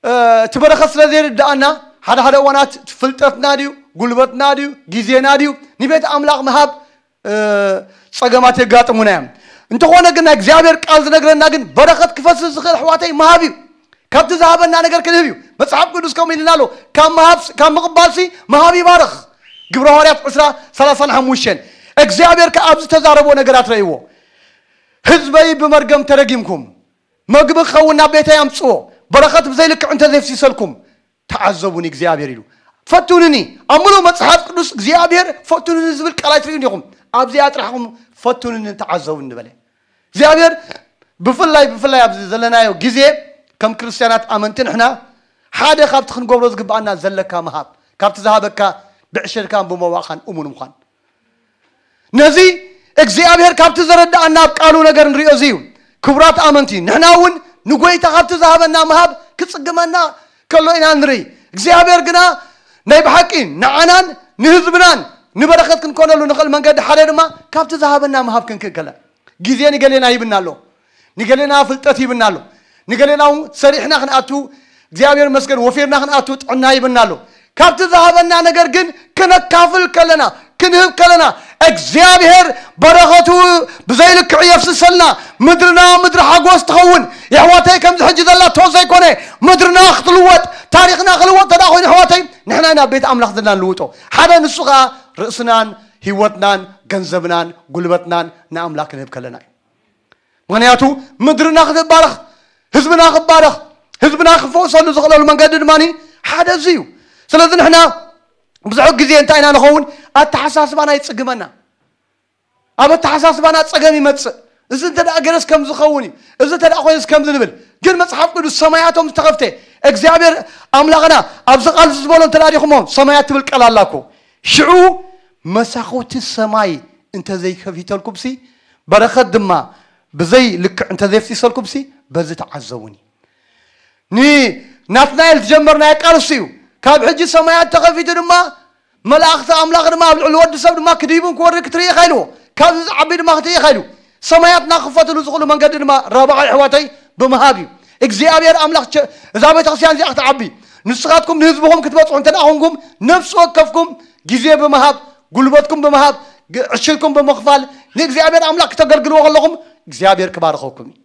እ፣ እቲ በረኸት ስለ ዘይርድኣና፣ ሓደ ሓደ እዋናት ፍልጠትና ድዩ፣ ጉልበትና ድዩ፣ ግዜና ድዩ፣ ንቤት ኣምላኽ ምሃብ፣ እ፣ ጸገማት የጋጥሙና እዮም። እንተኾነ ግን ናይ እግዚኣብሔር ቃል ዝነግረና ግን በረኸት ክፈስስ ዝኽእል ኣሕዋተይ ምሃብ እዩ። ካብቲ ዝሃበና ነገር ክንህብ እዩ። መጽሓፍ ቅዱስ ከምኡ ኢልና ኣሎ፣ ካብ ምሃብ፣ ካብ ምቕባልሲ ምሃብ ይባርኽ። ግብረ ሃዋርያት ዕስራ ሰላሳን ሓሙሽተን። እግዚኣብሔር ከኣ ኣብዚ ተዛረቦ ነገራት ረእይዎ። ህዝበይ ብመርገም ተረጊምኩም፣ መግቢ ክኸውን ናብ ቤተይ ኣምጽዎ፣ በረኸት ብዘይልክዕ እንተዘይፍሲሰልኩም፣ ተዓዘቡኒ እግዚኣብሔር ኢሉ። ፈትኑኒ፣ ኣብ ምሉእ መጽሓፍ ቅዱስ እግዚኣብሔር ፈትኑኒ ዝብል ቃል ኣይትርእዩን ኢኹም። ኣብዚኣ ጥራሕ ኢኹም ፈትኑኒ ተዓዘቡኒ ዝበለ። እግዚኣብሔር ብፍላይ፣ ብፍላይ ኣብዚ ዘለናዮ ግዜ ከም ክርስትያናት ኣመንቲ ንሕና ሓደ ካብቲ ክንገብሮ ዝግብኣና ዘለካ ምሃብ፣ ካብቲ ዝሃበካ ብዕሽርካን ብመባእኻን እሙን ምዃን። ነዚ እግዚኣብሔር ካብቲ ዘረድኣና ኣብ ቃሉ ነገር ንሪኦ እዚ እዩ። ክቡራት ኣመንቲ፣ ንሕና እውን ንጎይታ ካብቲ ዝሃበና ምሃብ ክጽግመና ከሎ ኢና ንርኢ። እግዚኣብሔር ግና ናይ ብሓቂ ንዓናን ንህዝብናን ንበረኸት ክንኮነሉ ንኽእል መንገዲ ሓደ ድማ ካብቲ ዝሃበና ምሃብ ክንክእል ከለና። ግዜ ንገሌና ይብና ኣሎ። ንገሌና ፍልጠት ይብና ኣሎ። ንገሌና እውን ሰሪሕና ክንኣቱ፣ እግዚኣብሔር ይመስገን፣ ወፊርና ክንኣቱ ጥዕና ይብና ኣሎ። ካብቲ ዝሃበና ነገር ግን ክነካፍል ከለና፣ ክንህብ ከለና፣ እግዚኣብሔር በረኸቱ ብዘይልክዕ የፍስሰልና። ምድርና ምድሪ ሓጎስ ትኸውን። የሕዋተይ፣ ከምዚ ሕጂ ዘላቶ ዘይኮነ፣ ምድርና ክትልወጥ፣ ታሪኽና ክልወጥ ተዳ ኮይኑ ኣሕዋተይ፣ ንሕና ኢና ቤት ኣምላኽ ዘለና ንልውጦ። ሓደ ንሱ ከዓ ርእስናን ህይወትናን ገንዘብናን ጉልበትናን ንኣምላኽ ክንህብ ከለና እዩ። ምኽንያቱ ምድርና ክትባረኽ፣ ህዝብና ክባረኽ፣ ህዝብና ክፈውሰሉ ዝኽእለሉ መንገዲ ድማ ሓደ እዚ እዩ። ስለዚ ንሕና ብዙሕ ግዜ እንታይ ኢና ንኸውን? ኣተሓሳስባና ይጽግመና። ኣብ ኣተሓሳስባና ጸገም ይመጽእ። እዚ እንተ ደኣ ገይረስ ከም ዝኸውን እዩ፣ እዚ እንተ ደኣ ኮይኑስ ከም ዝንብል። ግን መጽሓፍ ቅዱስ ሰማያቶም ዝተኸፍተ፣ እግዚኣብሔር ኣምላኽና ኣብዚ ቃል እዚ ዝበሎ እንተ ደኣ ዲኹሞ፣ ሰማያት ትብል ቃል ኣላ እኮ። ሽዑ መሳኹቲ ሰማይ እንተ ዘይከፊተልኩምሲ፣ በረኸት ድማ ብዘይ ልክዕ እንተ ዘይፍሲሰልኩምሲ፣ በዚ ተዓዘቡኒ። ንናትናኤል ዝጀመርናዮ ቃል እሱ እዩ። ካብ ሕጂ ሰማያት ተኸፊቱ ድማ መላእኽቲ ኣምላኽ ድማ ኣብ ልዕሊ ወዲ ሰብ ድማ ክድይቡን ክወርድ ክትርኢ ኢኻ ኢልዎ። ካብዚ ዝዓቢ ድማ ክትርኢ ኢኻ ኢሉ። ሰማያትና ክኸፈትሉ ዝኽእሉ መንገዲ ድማ ራብዓይ ኣሕዋተይ ብምሃብ እዩ። እግዚኣብሔር ኣምላኽ ቸ-፣ እዛ ቤተክርስትያን እዚኣ ክትዓቢ፣ ንስኻትኩም ንህዝብኹም ክትበጽሑ እንተ ደኣ ኾንኩም፣ ነፍሲ ወከፍኩም ግዜ ብምሃብ፣ ጉልበትኩም ብምሃብ፣ ግ-፣ ዕሽልኩም ብምኽፋል ንእግዚኣብሔር ኣምላኽ ክተገልግልዎ ከለኹም እግዚኣብሔር ክባርኸኩም እዩ።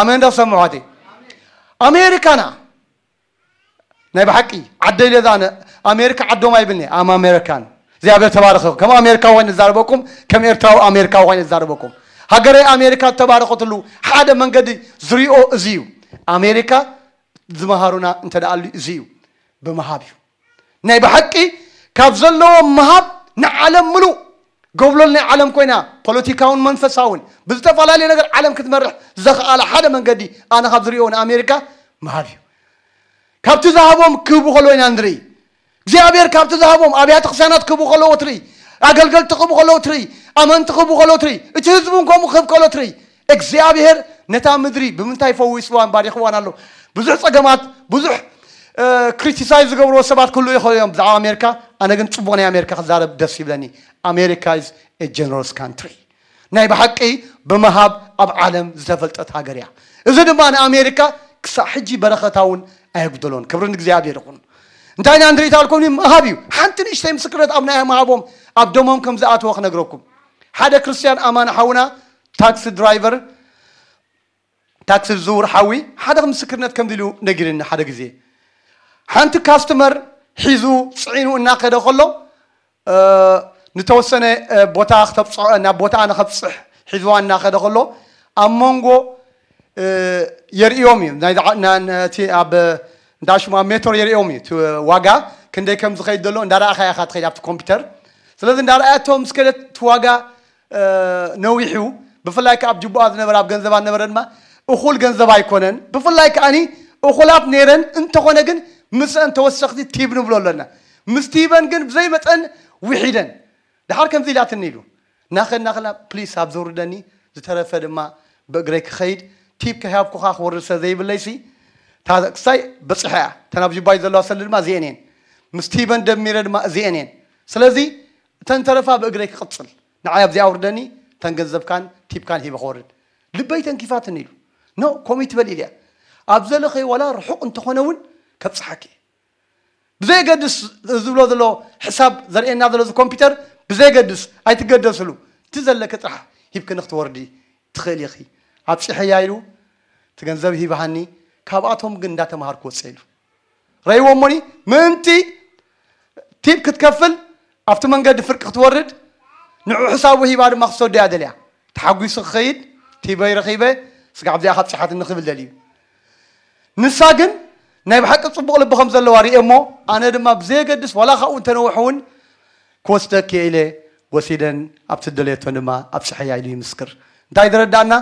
ኣሜን ዶ ሰምዑ ኣሕዋተይ? ኣሜሪካና ናይ ብሓቂ ዓደይ ለዛ ኣነ ኣሜሪካ ዓዶም ኣይብልኒ። ኣም ኣሜሪካን እግዚኣብሔር ተባረኸ። ከም ኣሜሪካ ኮይኑ ዝዛረበኩም፣ ከም ኤርትራዊ ኣሜሪካ ኮይኑ ዝዛረበኩም፣ ሃገረይ ኣሜሪካ ዝተባረኸትሉ ሓደ መንገዲ ዝሪኦ እዚ እዩ። ኣሜሪካ ዝመሃሩና እንተ ደኣ ኣሉ እዚ እዩ፣ ብምሃብ እዩ። ናይ ብሓቂ ካብ ዘለዎም ምሃብ ንዓለም ምሉእ ጎብለል ናይ ዓለም ኮይና ፖለቲካውን መንፈሳውን ብዝተፈላለየ ነገር ዓለም ክትመርሕ ዘኽኣለ ሓደ መንገዲ ኣነ ካብ ዝሪኦ ንኣሜሪካ ምሃብ እዩ። ካብቲ ዝሃቦም ክህቡ ከለዉ ኢና ንርኢ። እግዚኣብሔር ካብቲ ዝሃቦም ኣብያተ ክርስቲያናት ክህቡ ከለዎ ትርኢ፣ ኣገልገልቲ ክህቡ ከለዎ ትርኢ፣ ኣመንቲ ክህቡ ከለዎ ትርኢ፣ እቲ ህዝቢ እውን ከምኡ ክህብ ከሎ ትርኢ። እግዚኣብሔር ነታ ምድሪ ብምንታይ ፈዊስዋን ባሪኽዋን ኣሎ? ብዙሕ ጸገማት፣ ብዙሕ ክሪቲሳይዝ ዝገብርዎ ሰባት ክህልዉ ይኽእሉ እዮም ብዛዕባ ኣሜሪካ። ኣነ ግን ጽቡቕ ናይ ኣሜሪካ ክዛረብ ደስ ይብለኒ። ኣሜሪካ is a generous country። ናይ ብሓቂ ብምሃብ ኣብ ዓለም ዝተፈልጠት ሃገር እያ። እዚ ድማ ንኣሜሪካ ክሳብ ሕጂ በረኸታ እውን ኣየጉደሎን። ክብሪ ንእግዚኣብሔር ይኹን። እንታይ ኢና ንርኢ ታልኩም? ምሃብ እዩ። ሓንቲ ንእሽተይ ምስክርነት ኣብ ናይ ምሃቦም ኣብ ደሞም ከም ዝኣተወ ክነግረኩም። ሓደ ክርስትያን ኣማን ሓውና ታክሲ ድራይቨር፣ ታክሲ ዝዝውር ሓዊ ሓደ ምስክርነት ከምዚ ኢሉ ነጊርኒ። ሓደ ግዜ ሓንቲ ካስተመር ሒዙ ጽዒኑ እናኸደ ከሎ፣ እ፣ ንተወሰነ፣ እ፣ ቦታ ክተብጽሖ፣ ናብ ቦታኣ ንኸብጽሕ ሒዝዋ እናኸደ ከሎ፣ ኣብ መንጎ፣ እ፣ የርእዮም እዩ። ናይ ዝዓ-፣ ና-፣ ነቲ ኣብ እንዳ ሽሙ ኣብ ሜትሮ የርእዮም እዩ። እቲ ዋጋ ክንደይ ከም ዝኸይድ ዘሎ እንዳረኣኻ ኢኻ ትኸይድ ኣብቲ ኮምፒውተር። ስለዚ እንዳረኣያቶ ምስ ከደት እቲ ዋጋ እ፣ ነዊሑ፣ ብፍላይ ከኣ ኣብ ጅቡኣ ዝነበረ፣ ኣብ ገንዘባ ዝነበረ ድማ እኹል ገንዘብ ኣይኮነን። ብፍላይ ከኣኒ እኹላት ነይረን፣ እንተኾነ ግን ምስአን ተወሰኽቲ ቲብ ንብሎ ኣለና። ምስ ቲበን ግን ብዘይ መጠን ውሒደን። ደሓር ከምዚ ኢላትኒ ኢሉ። ናኸ-፣ ናኸላ ፕሊስ ኣብ ዘውርደኒ፣ ዝተረፈ ድማ ብእግረይ ክኸይድ፣ ቲብ ከይሃብኩኻ ክወርድ ስለ ዘይብለይሲ፣ እታ ክሳይ በጺሐ እያ። እተን ኣብ ጅባይ ዘለዋ ሰልዲ ድማ እዚአን እየን። ምስ ቲበን ደሚረ ድማ እዚአን እየን። ስለዚ እተን ተረፋ ብእግረይ ክቕጽል። ንዓይ ኣብዚ ኣውርደኒ፣ እተን ገንዘብካን ቲፕካን ሂበ ክወርድ። ልበይ ተንኪፋትኒ ኢሉ። ኖ፣ ከምኡ ይትበል ኢልያ። ኣብ ዘለኸዮ ዋላ ርሑቕ እንተኾነ እውን ከብጽሓኪ እየ። ብዘየገድስ ዝብሎ ዘሎ ሕሳብ ዘርእየና ዘሎ እዚ ኮምፒውተር፣ ብዘየገድስ ኣይትገደስሉ። እቲ ዘለኪ ጥራሕ ሂብክኒ ክትወርዲ ትኽእል ኢኺ። ኣብጺሐያ ኢሉ፣ እቲ ገንዘብ ሂብሃኒ፣ ካብኣቶም ግን እንዳተምሃርኩ ወጽእ ኢሉ። ረይዎ እሞኒ፣ ምእንቲ ቲፕ ክትከፍል ኣብቲ መንገዲ ፍርቂ ክትወርድ፣ ንዑ ሕሳቡ ሂባ ድማ ክትሰዶ እያ ደልያ። ተሓጒሱ ክኸይድ፣ ቲበይ ረኺበ፣ ስጋዕ ኣብዚኣ ካብ ጽሓትኒ ክብል ደልዩ። ንሳ ግን ናይ ብሓቂ ጽቡቕ ልቢ ከም ዘለዋ ርእየ እሞ፣ ኣነ ድማ ብዘየገድስ ዋላ ካብኡ እንተነውሐ እውን ክወስደኪ እየ ኢለ ወሲደን ኣብቲ ደለየቶን ድማ ኣብጽሐያ ኢሉ ይምስክር። እንታይ ዝረዳእና?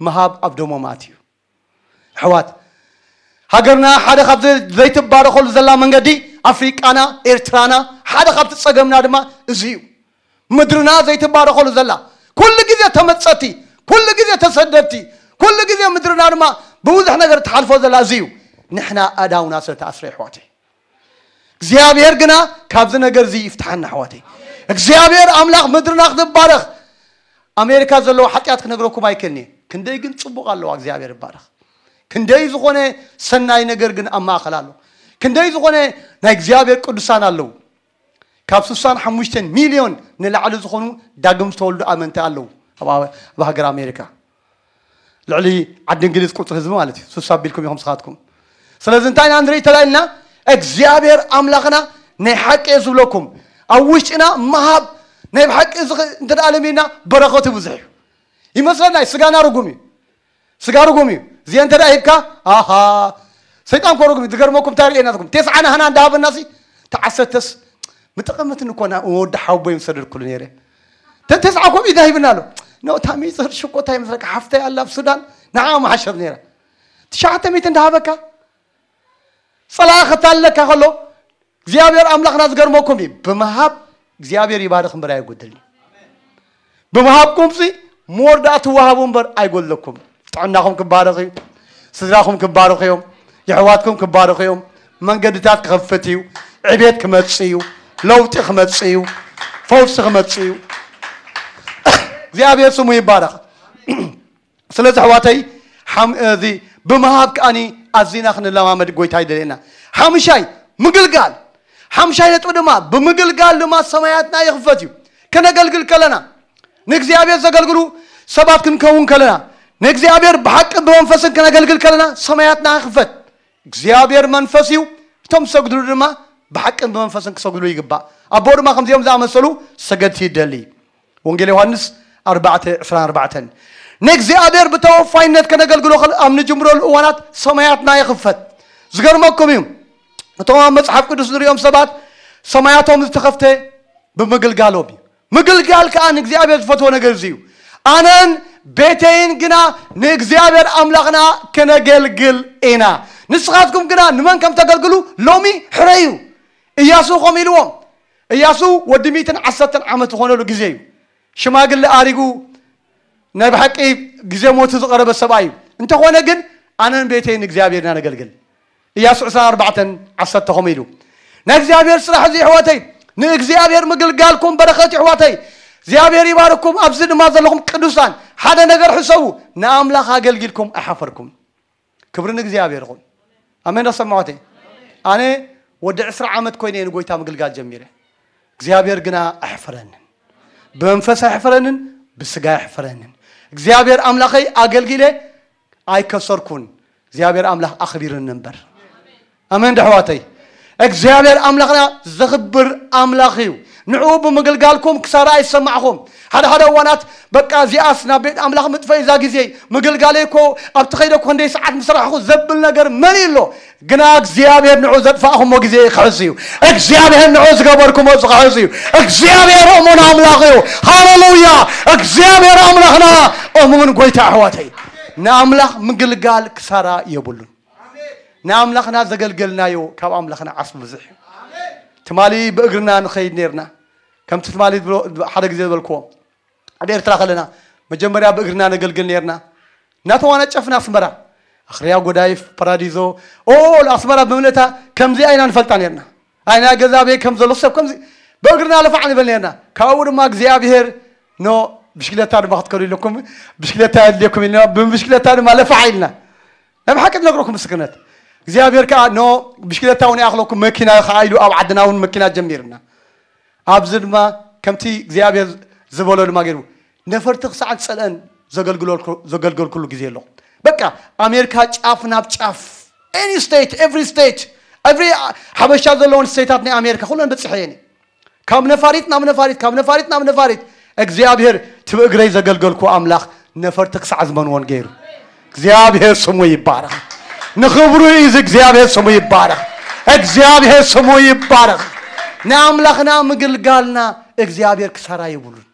ምሃብ ኣብ ደሞም ኣትዩ። ኣሕዋት፣ ሃገርና ሓደ ካብ ዘ-፣ ዘይትባረኸሉ ዘላ መንገዲ፣ ኣፍሪቃና፣ ኤርትራና፣ ሓደ ካብቲ ጸገምና ድማ እዚ እዩ። ምድርና ዘይትባረኸሉ ዘላ፣ ኩሉ ግዜ ተመጸቲ፣ ኩሉ ግዜ ተሰደድቲ፣ ኩሉ ግዜ ምድርና ድማ ብብዙሕ ነገር ትሓልፎ ዘላ እዚ እዩ። ንሕና ኣእዳውና ስለ ተኣስረ፣ ኣሕዋተይ። እግዚኣብሔር ግና ካብዚ ነገር እዚ ይፍትሓና፣ ኣሕዋተይ። እግዚኣብሔር ኣምላኽ ምድርና ክትባረኽ፣ ኣሜሪካ ዘለዎ ሓጢኣት ክነግረኩም ኣይክእልን እየ። ክንደይ ግን ጽቡቕ ኣለዋ፣ እግዚኣብሔር ይባረኽ። ክንደይ ዝኾነ ሰናይ ነገር ግን ኣብ ማእከል ኣሎ። ክንደይ ዝኾነ ናይ እግዚኣብሔር ቅዱሳን ኣለዉ። ካብ ስሳን ሓሙሽተን ሚልዮን ንላዕሊ ዝኾኑ ዳግም ዝተወልዱ ኣመንቲ ኣለዉ ኣብ፣ ኣብ ሃገር ኣሜሪካ። ልዕሊ ዓዲ እንግሊዝ ቁጽሪ ህዝቢ ማለት እዩ። ስሳ ኣቢልኩም ኢኹም ስኻትኩም። ስለዚ እንታይ ኢና ንርኢ ተላኢልና? እግዚኣብሔር ኣምላኽና ናይ ሓቂ እየ ዝብለኩም፣ ኣብ ውሽጥና ምሃብ ናይ ብሓቂ እዚ ኸ-፣ እንተ ደኣ ለሚድና በረኸቱ ብዙሕ እዩ። ይመስለና እዩ፣ ስጋና ርጉም እዩ። ስጋ ርጉም እዩ። እዚአ እንተ ደኣ ሂብካ፣ ኣሃ፣ ሰይጣን እኮ ርጉም እዩ። ዝገርመኩም እንታይ ርእየና ትኩም? ቴስዓ ናህና እንዳሃበናሲ፣ ተዓሰርተስ ምጠቐመትን እኮ ና-፣ ወዲ ሓቦይ ምሰደድኩሉ ነይረ። ተን ቴስዓ ኮም ኢድና ሂብና ኣሎ። ኖ፣ ታሚ ጽህር ሽኮ እንታይ መስለካ? ሓፍተይ ኣላ ኣብ ሱዳን፣ ንዓ መሓሸት ነይራ። ትሽዓተ ሚእቲ እንዳሃበካ፣ ጸላኢ ክታለካ ከሎ፣ እግዚኣብሔር ኣምላኽና ዝገርመኩም እዩ። ብምሃብ እግዚኣብሔር ይባርኽ እምበር ኣይጎድልን እዩ። ብምሃብኩም ሲ ሞር ደኣ ትወሃቡ እምበር ኣይጎድለኩም። ጥዕናኹም ክባረኽ እዩ። ስድራኹም ክባረኹ እዮም። የሕዋትኩም ክባረኹ እዮም። መንገድታት ክኸፍት እዩ። ዕቤት ክመጽእ እዩ። ለውጢ ክመጽእ እዩ። ፈውሲ ክመጽእ እዩ። እግዚኣብሔር ስሙ ይባረኽ። ስለዚ ኣሕዋተይ፣ ሓም-፣ እዚ ብምሃብ ከኣኒ ኣዚና ክንለማመድ ጎይታ ይደልየና። ሓምሻይ፣ ምግልጋል። ሓምሻይ ነጥቢ ድማ፣ ብምግልጋል ድማ ሰማያትና ይኽፈት እዩ። ከነገልግል ከለና፣ ንእግዚኣብሔር ዘገልግሉ ሰባት ክንከውን ከለና፣ ንእግዚኣብሔር ብሓቅን ብመንፈስን ከነገልግል ከለና፣ ሰማያትና ይኽፈት። እግዚኣብሔር መንፈስ እዩ፣ እቶም ዝሰግድሉ ድማ ብሓቅን ብመንፈስን ክሰግድሉ ይግባእ። ኣቦ ድማ ከምዚኦም ዝኣመሰሉ ሰገድቲ ይደሊ። ወንጌል ዮሃንስ ኣርባዕተ ዕስራን ኣርባዕተን። ንእግዚኣብሔር ብተወፋይነት ከነገልግሎ ከል-፣ ኣብ ንጅምረሉ እዋናት ሰማያትና ይኽፈት። ዝገርመኩም እዩ፣ እቶም ኣብ መጽሓፍ ቅዱስ ንሪኦም ሰባት ሰማያቶም ዝተኸፍተ ብምግልጋሎም እዩ። ምግልጋል ከኣ ንእግዚኣብሔር ዝፈትዎ ነገር እዚ እዩ። ኣነን ቤተይን ግና ንእግዚኣብሔር ኣምላኽና ከነገልግል ኢና። ንስኻትኩም ግና ንመን ከም ተገልግሉ ሎሚ ሕረዩ። እያሱ ከምኡ ኢልዎም። እያሱ ወዲ ሚእትን ዓሰርተን ዓመት ዝኾነሉ ግዜ እዩ። ሽማግለ ኣሪጉ ናይ ብሓቂ ግዜ ሞቱ ዝቐረበ ሰብኣይ እዩ። እንተኾነ ግን ኣነን ቤተይን እግዚኣብሔርና ነገልግል። እያሱ ዕስራን ኣርባዕተን ዓሰርተ ከምኡ ኢሉ። ናይ እግዚኣብሔር ስራሕ እዚ ኣሕዋተይ፣ ንእግዚኣብሔር ምግልጋልኩም በረኸት እዩ ኣሕዋተይ። እግዚኣብሔር ይባርኩም። ኣብዚ ድማ ዘለኹም ቅዱሳን ሓደ ነገር ሕሰቡ፣ ንኣምላኽ ኣገልጊልኩም ኣይሓፈርኩም። ክብሪ ንእግዚኣብሔር ይኹን። ኣሜን። ኣሰማዖተይ ኣነ ወዲ ዕስራ ዓመት ኮይነ እየ ንጎይታ ምግልጋል ጀሚረ። እግዚኣብሔር ግና ኣሕፈረንን፣ ብመንፈስ ኣሕፈረንን፣ ብስጋ ኣሕፈረንን። እግዚኣብሔር ኣምላኸይ ኣገልጊለ ኣይከሰርኩን። እግዚኣብሔር ኣምላኽ ኣኽቢርኒ እምበር። ኣሜን። ደሕዋተይ እግዚኣብሔር ኣምላኽና ዘኽብር ኣምላኽ እዩ። ንዕኡ ብምግልጋልኩም ክሳራ ኣይሰማዕኹም። ሓደ ሓደ እዋናት በቃ እዚኣስ ናብ ቤት ኣምላኽ ምጥፈ እዛ ግዜ ምግልጋለይ እኮ ኣብቲ ኸይደ እኮ ክንደይ ሰዓት ምስራሕኹ ዘብል ነገር መን ኣሎ? ግና እግዚኣብሔር ንዑ ዘጥፋእኹሞ ግዜ ክሕዝ እዩ። እግዚኣብሔር ንዑ ዝገበርኩሞ እዚ ክሕዝ እዩ። እግዚኣብሔር እሙን ኣምላኽ እዩ። ሃሌሉያ። እግዚኣብሔር ኣምላኽና እሙን ጎይታ ኣሕዋተይ። ንኣምላኽ ምግልጋል ክሳራ የብሉን። ንኣምላኽና ዘገልገልናዮ ካብ ኣምላኽና ዓስቢ ብዙሕ እዩ። ትማሊ ብእግርና ንኸይድ ነርና። ከምቲ ትማሊ ዝብሎ-፣ ሓደ ግዜ ዝበልክዎ፣ ኣብ ኤርትራ ከለና መጀመርያ ብእግርና ነገልግል ነርና። እናተዋነጨፍና ኣስመራ፣ ኣኽርያ፣ ጎዳይፍ፣ ፓራዲዞ፣ ኦ፣ ኣስመራ ብምልእታ ከምዚኣ ኢና ንፈልጣ ነርና። ኣይና ገዛ ቤት ከም ዘሎ ሰብ ከምዚ ብእግርና ለፋዕ ንብል ነርና። ካብኡ ድማ እግዚኣብሔር፣ ኖ፣ ብሽክለታ ድማ ክትከዱ ኢለኩም፣ ብሽክለታ የድልየኩም ኢልና፣ ብብሽክለታ ድማ ለፋዕ ኢልና። ናይ ብሓቂ ዝነግረኩም ምስክርነት። እግዚኣብሔር ከዓ፣ ኖ፣ ብሽክለታ እውን ይኣኽለኩም፣ መኪና ከዓ ኢሉ ኣብ ዓድና እውን መኪና ጀሚርና። ኣብዚ ድማ ከምቲ እግዚኣብሔር ዝበሎ ድማ ገይሩ፣ ነፈርቲ ክሳዕ ዝጸልአን ዘገልግለልኩ-፣ ዘገልገልኩሉ ግዜ ኣሎ። በቃ ኣሜሪካ ጫፍ ናብ ጫፍ፣ any state, every state, every ሓበሻ ዘለውን ስቴታት ናይ ኣሜሪካ ኩለን በጺሐ እየን። ካብ ነፋሪት ናብ ነፋሪት፣ ካብ ነፋሪት ናብ ነፋሪት፣ እግዚኣብሔር እቲ ብእግረይ ዘገልገልኩ ኣምላኽ ነፈርቲ ክሳዕ ዝመንዎን ገይሩ። እግዚኣብሔር ስሙ ይባረኽ። ንኽብሩ እዩ እዚ። እግዚኣብሔር ስሙ ይባረኽ። እግዚኣብሔር ስሙ ይባረኽ። ንኣምላኽና ምግልጋልና እግዚኣብሔር ክሳራ የብሉን።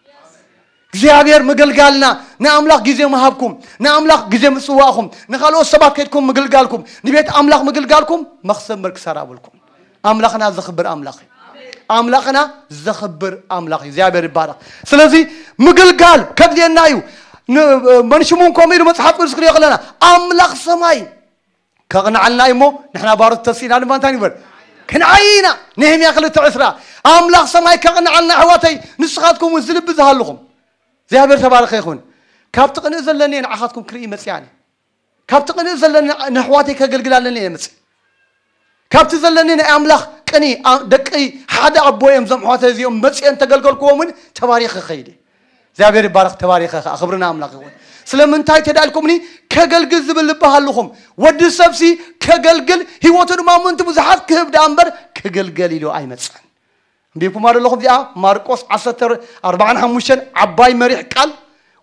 እግዚኣብሔር ምግልጋልና ንኣምላኽ ግዜ ምሃብኩም፣ ንኣምላኽ ግዜ ምጽዋእኹም፣ ንኻልኦት ሰባት ከይድኩም ምግልጋልኩም፣ ንቤት ኣምላኽ ምግልጋልኩም መኽሰብ እምበር ክሳራ ኣብልኩም። ኣምላኽና ዘኽብር ኣምላኽ እዩ። ኣምላኽና ዘኽብር ኣምላኽ እዩ። እግዚኣብሔር ይባረኽ። ስለዚ ምግልጋል ከድልየና እዩ። ን-፣ መንሽሙን ከምኡ ኢሉ መጽሓፍ ቅዱስ ክንሪኦ ከለና ኣምላኽ ሰማይ ከቕንዓልና እዩ እሞ ንሕና ባሮት ተሲእና ድማ እንታይ ንግበር? ክንዓይ ኢና። ነህምያ ክልተ ዕስራ ኣምላኽ ሰማይ ከቕንዓልና ኣሕዋተይ ንስኻትኩም እውን ዝልቢ ዝሃልኹም እግዚኣብሔር ተባረኸ ይኹን። ካብቲ ቅንእ ዘለኒ እየ ንዓኻትኩም ክርኢ መጽኣኒ። ካብቲ ቅንእ ዘለኒ ንኣሕዋተይ ከገልግል ኣለኒ እየ መጽእ። ካብቲ ዘለኒ ናይ ኣምላኽ ቅኒ ኣ-፣ ደቂ ሓደ ኣቦ እዮም እዞም ኣሕዋተይ እዚኦም መጽኤ እንተገልገልክዎም እውን ተባሪኸ ኸይድ እየ። እግዚኣብሔር ይባረኽ። ተባሪኸ ኸዓ ክብሪ ንኣምላኽ ይኹን። ስለምንታይ ተዳልኩምኒ? ከገልግል ዝብል ልቢ ሃልኹም። ወዲ ሰብሲ ከገልግል፣ ህይወቱ ድማ ምእንቲ ብዙሓት ክህብ ደኣ እምበር ክግልገል ኢሉ ኣይመጽእን። ኣንቢብኩማ ዶ ኣለኹም እዚኣ? ማርቆስ ዓሰርተ ኣርባዓን ሓሙሽተን ዓባይ መሪሕ ቃል።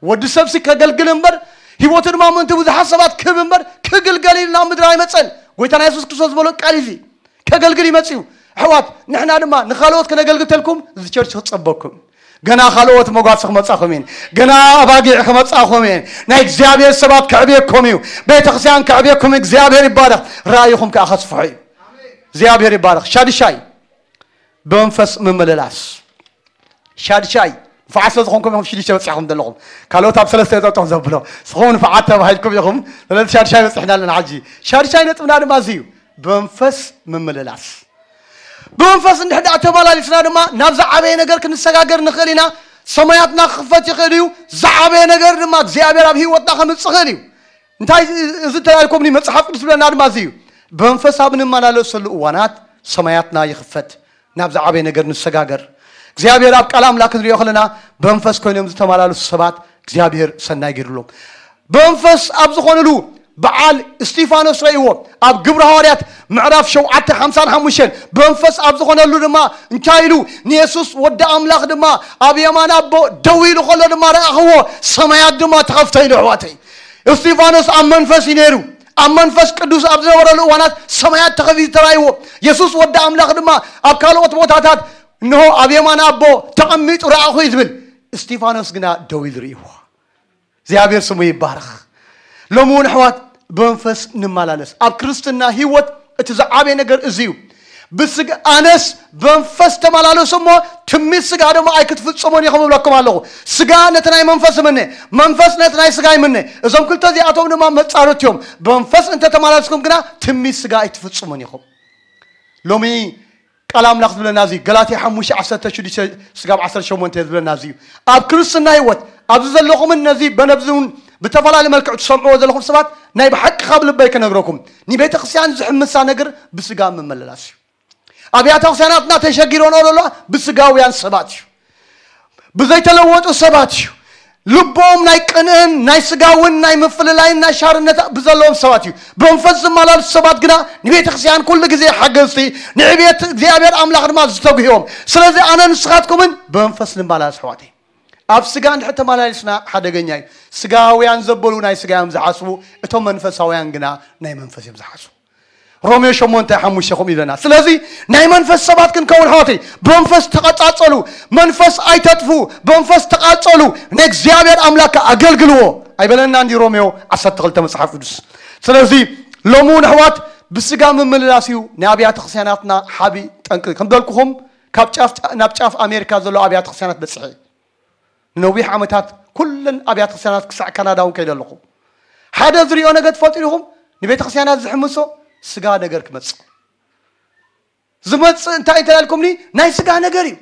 ወዲ ሰብሲ ከገልግል እምበር፣ ህይወቱ ድማ ምእንቲ ብዙሓት ሰባት ክህብ እምበር ክግልገል ኢሉ ናብ ምድሪ ኣይመጸን። ጎይታና የሱስ ክርስቶስ ዝበሎ ቃል እዚ ከገልግል ይመጽእ እዩ። ኣሕዋት፣ ንሕና ድማ ንኻልኦት ክነገልግል ተልኩም እዚ ቸርች ክጸበኩም። ገና ካልኦት መጓሲ ክመጻኹም እየን። ገና ኣባጊዕ ክመጻኹም እየን። ናይ እግዚኣብሔር ሰባት ከዕብየኩም እዩ። ቤተክርስትያን ከዕብየኩም እዩ። እግዚኣብሔር ይባረኽ። ራእይኹም ከኣ ከስፍሖ እዩ። እግዚኣብሔር ይባረኽ። ሻድሻይ፣ ብመንፈስ ምምልላስ። ሻድሻይ፣ ንፋዓት ስለ ዝኾንኩም ኢኹም ሽዱሽተ በጺሕኩም ዘለኹም። ካልኦት ኣብ ሰለስተ ጠጠው ዘብሎ። ንስኹም ንፋዓት ተባሂልኩም ኢኹም። ስለዚ ሻድሻይ በጺሕና ኣለና ሕጂ። ሻድሻይ ነጥብና ድማ እዚ እዩ። ብመንፈስ ምምልላስ። ብመንፈስ እንድሕር ደኣ ተመላሊስና ድማ ናብ ዝዓበየ ነገር ክንሰጋገር ንኽእል ኢና። ሰማያትና ክኽፈት ይኽእል እዩ። ዝዓበየ ነገር ድማ እግዚኣብሔር ኣብ ህይወትና ከምጽእ ይኽእል እዩ። እንታይ እዚ ተላልኮምኒ መጽሓፍ ቅዱስ ዝብለና ድማ እዚ እዩ። ብመንፈስ ኣብ ንመላለሰሉ እዋናት ሰማያትና ይኽፈት፣ ናብ ዝዓበየ ነገር ንሰጋገር። እግዚኣብሔር ኣብ ቃል ኣምላክ ንሪኦ ከለና ብመንፈስ ኮይኖም ዝተመላለሱ ሰባት እግዚኣብሔር ሰናይ ገይሩሎም። ብመንፈስ ኣብ ዝኾንሉ በዓል እስጢፋኖስ ረእይዎ። ኣብ ግብረ ሃዋርያት ምዕራፍ ሸውዓተ ሓምሳን ሓሙሽተን ብመንፈስ ኣብ ዝኾነሉ ድማ እንታይ ኢሉ? ንየሱስ ወዲ ኣምላኽ ድማ ኣብ የማን ኣቦ ደው ኢሉ ከሎ ድማ ረኣኽዎ፣ ሰማያት ድማ ተኸፍተ ኢሉ። ኣሕዋተይ፣ እስጢፋኖስ ኣብ መንፈስ እዩ ነይሩ። ኣብ መንፈስ ቅዱስ ኣብ ዝነበረሉ እዋናት ሰማያት ተኸፊቱ ተራእይዎ። የሱስ ወዲ ኣምላኽ ድማ ኣብ ካልኦት ቦታታት እንሆ ኣብ የማን ኣቦ ተቐሚጡ ረኣኹ እዩ ዝብል። እስጢፋኖስ ግና ደው ኢሉ ርእይዎ። እግዚኣብሔር ስሙ ይባረኽ። ሎሚ እውን ኣሕዋት ብመንፈስ ንመላለስ። ኣብ ክርስትና ህይወት እቲ ዝዓበየ ነገር እዚ እዩ። ብስጋ ኣነስ ብመንፈስ ተመላለሱ እሞ ትምኒት ስጋ ድማ ኣይክትፍጽሙን ኢኹም እብለኩም ኣለኹ። ስጋ ነቲ ናይ መንፈስ ይምነ፣ መንፈስ ነቲ ናይ ስጋ ይምነ። እዞም ክልተ እዚኣቶም ድማ መጻርት እዮም። ብመንፈስ እንተተመላለስኩም ግና ትምኒት ስጋ ኣይትፍጽሙን ኢኹም። ሎሚ ቃል ኣምላኽ ዝብለና እዚ ገላትያ ሓሙሽተ ዓሰርተ ሽዱሽተ ስጋብ ዓሰርተ ሸሞንተ ዝብለና እዚ እዩ። ኣብ ክርስትና ህይወት ኣብዚ ዘለኹምን ነዚ በነብዚ እውን ብተፈላለየ መልክዕ ትሰምዕዎ ዘለኹም ሰባት ናይ ብሓቂ ካብ ልበይ ክነግረኩም፣ ንቤተ ክርስቲያን ዝሕምሳ ነገር ብስጋ ምምልላስ እዩ። ኣብያተ ክርስቲያናትና ተሸጊረንኦ ዘለዋ ብስጋውያን ሰባት እዩ። ብዘይተለወጡ ሰባት እዩ። ልቦም ናይ ቅንእን ናይ ስጋውን ናይ ምፍልላይን ናይ ሻርነት ብዘለዎም ሰባት እዩ። ብመንፈስ ዝመላለሱ ሰባት ግና ንቤተ ክርስቲያን ኩሉ ግዜ ሓገዝቲ፣ ንዕብየት እግዚኣብሔር ኣምላኽ ድማ ዝተጉህዮም። ስለዚ ኣነ ንስኻትኩምን ብመንፈስ ንመላለስ ኣሕዋተይ። ኣብ ስጋ እንድሕር ተመላሊስና ሓደገኛ እዩ። ስጋውያን ዘበሉ ናይ ስጋ እዮም ዝሓስቡ፣ እቶም መንፈሳውያን ግና ናይ መንፈስ እዮም ዝሓስቡ። ሮሜ ሸሞንተ ሓሙሽተ ከምኡ ይብለና። ስለዚ ናይ መንፈስ ሰባት ክንከውን ኣሕዋተይ ብመንፈስ ተቐጻጸሉ። መንፈስ ኣይተጥፉ፣ ብመንፈስ ተቓጸሉ፣ ንእግዚኣብሔር ኣምላክ ኣገልግልዎ ኣይበለና እንዲ ሮሜዮ ዓሰርተ ክልተ መጽሓፍ ቅዱስ። ስለዚ ሎሚ እውን ኣሕዋት ብስጋ ምምልላስ እዩ ናይ ኣብያተ ክርስቲያናትና ሓቢ ጠንቂ። ከም ዝበልኩኹም ካብ ጫፍ ናብ ጫፍ ኣሜሪካ ዘሎ ኣብያተ ክርስቲያናት በጽሐ። ንነዊሕ ዓመታት ኩለን ኣብያተ ክርስቲያናት ክሳዕ ካናዳ እውን ከይደ ኣለኹ። ሓደ ዝሪኦ ነገር ትፈልጡ ዲኹም? ንቤተ ክርስቲያናት ዝሕምሶ ስጋ ነገር ክመጽእ። ዝመጽእ እንታይ እንተላልኩምኒ? ናይ ስጋ ነገር እዩ።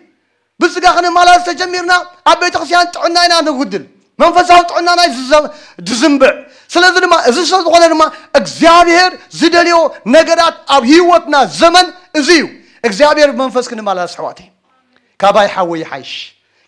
ብስጋ ክንመላለስ ተጀሚርና ኣብ ቤተ ክርስቲያን ጥዕና ኢና ንጉድል። መንፈሳዊ ጥዕና ናይ ዝዘ-፣ ዝዝንብዕ። ስለዚ ድማ እዚ ስለ ዝኾነ ድማ እግዚኣብሔር ዝደልዮ ነገራት ኣብ ህይወትና ዘመን እዚ እዩ። እግዚኣብሔር ብመንፈስ ክንመላለስ ኣሕዋተይ። ካባይ ሓወይ ይሓይሽ፣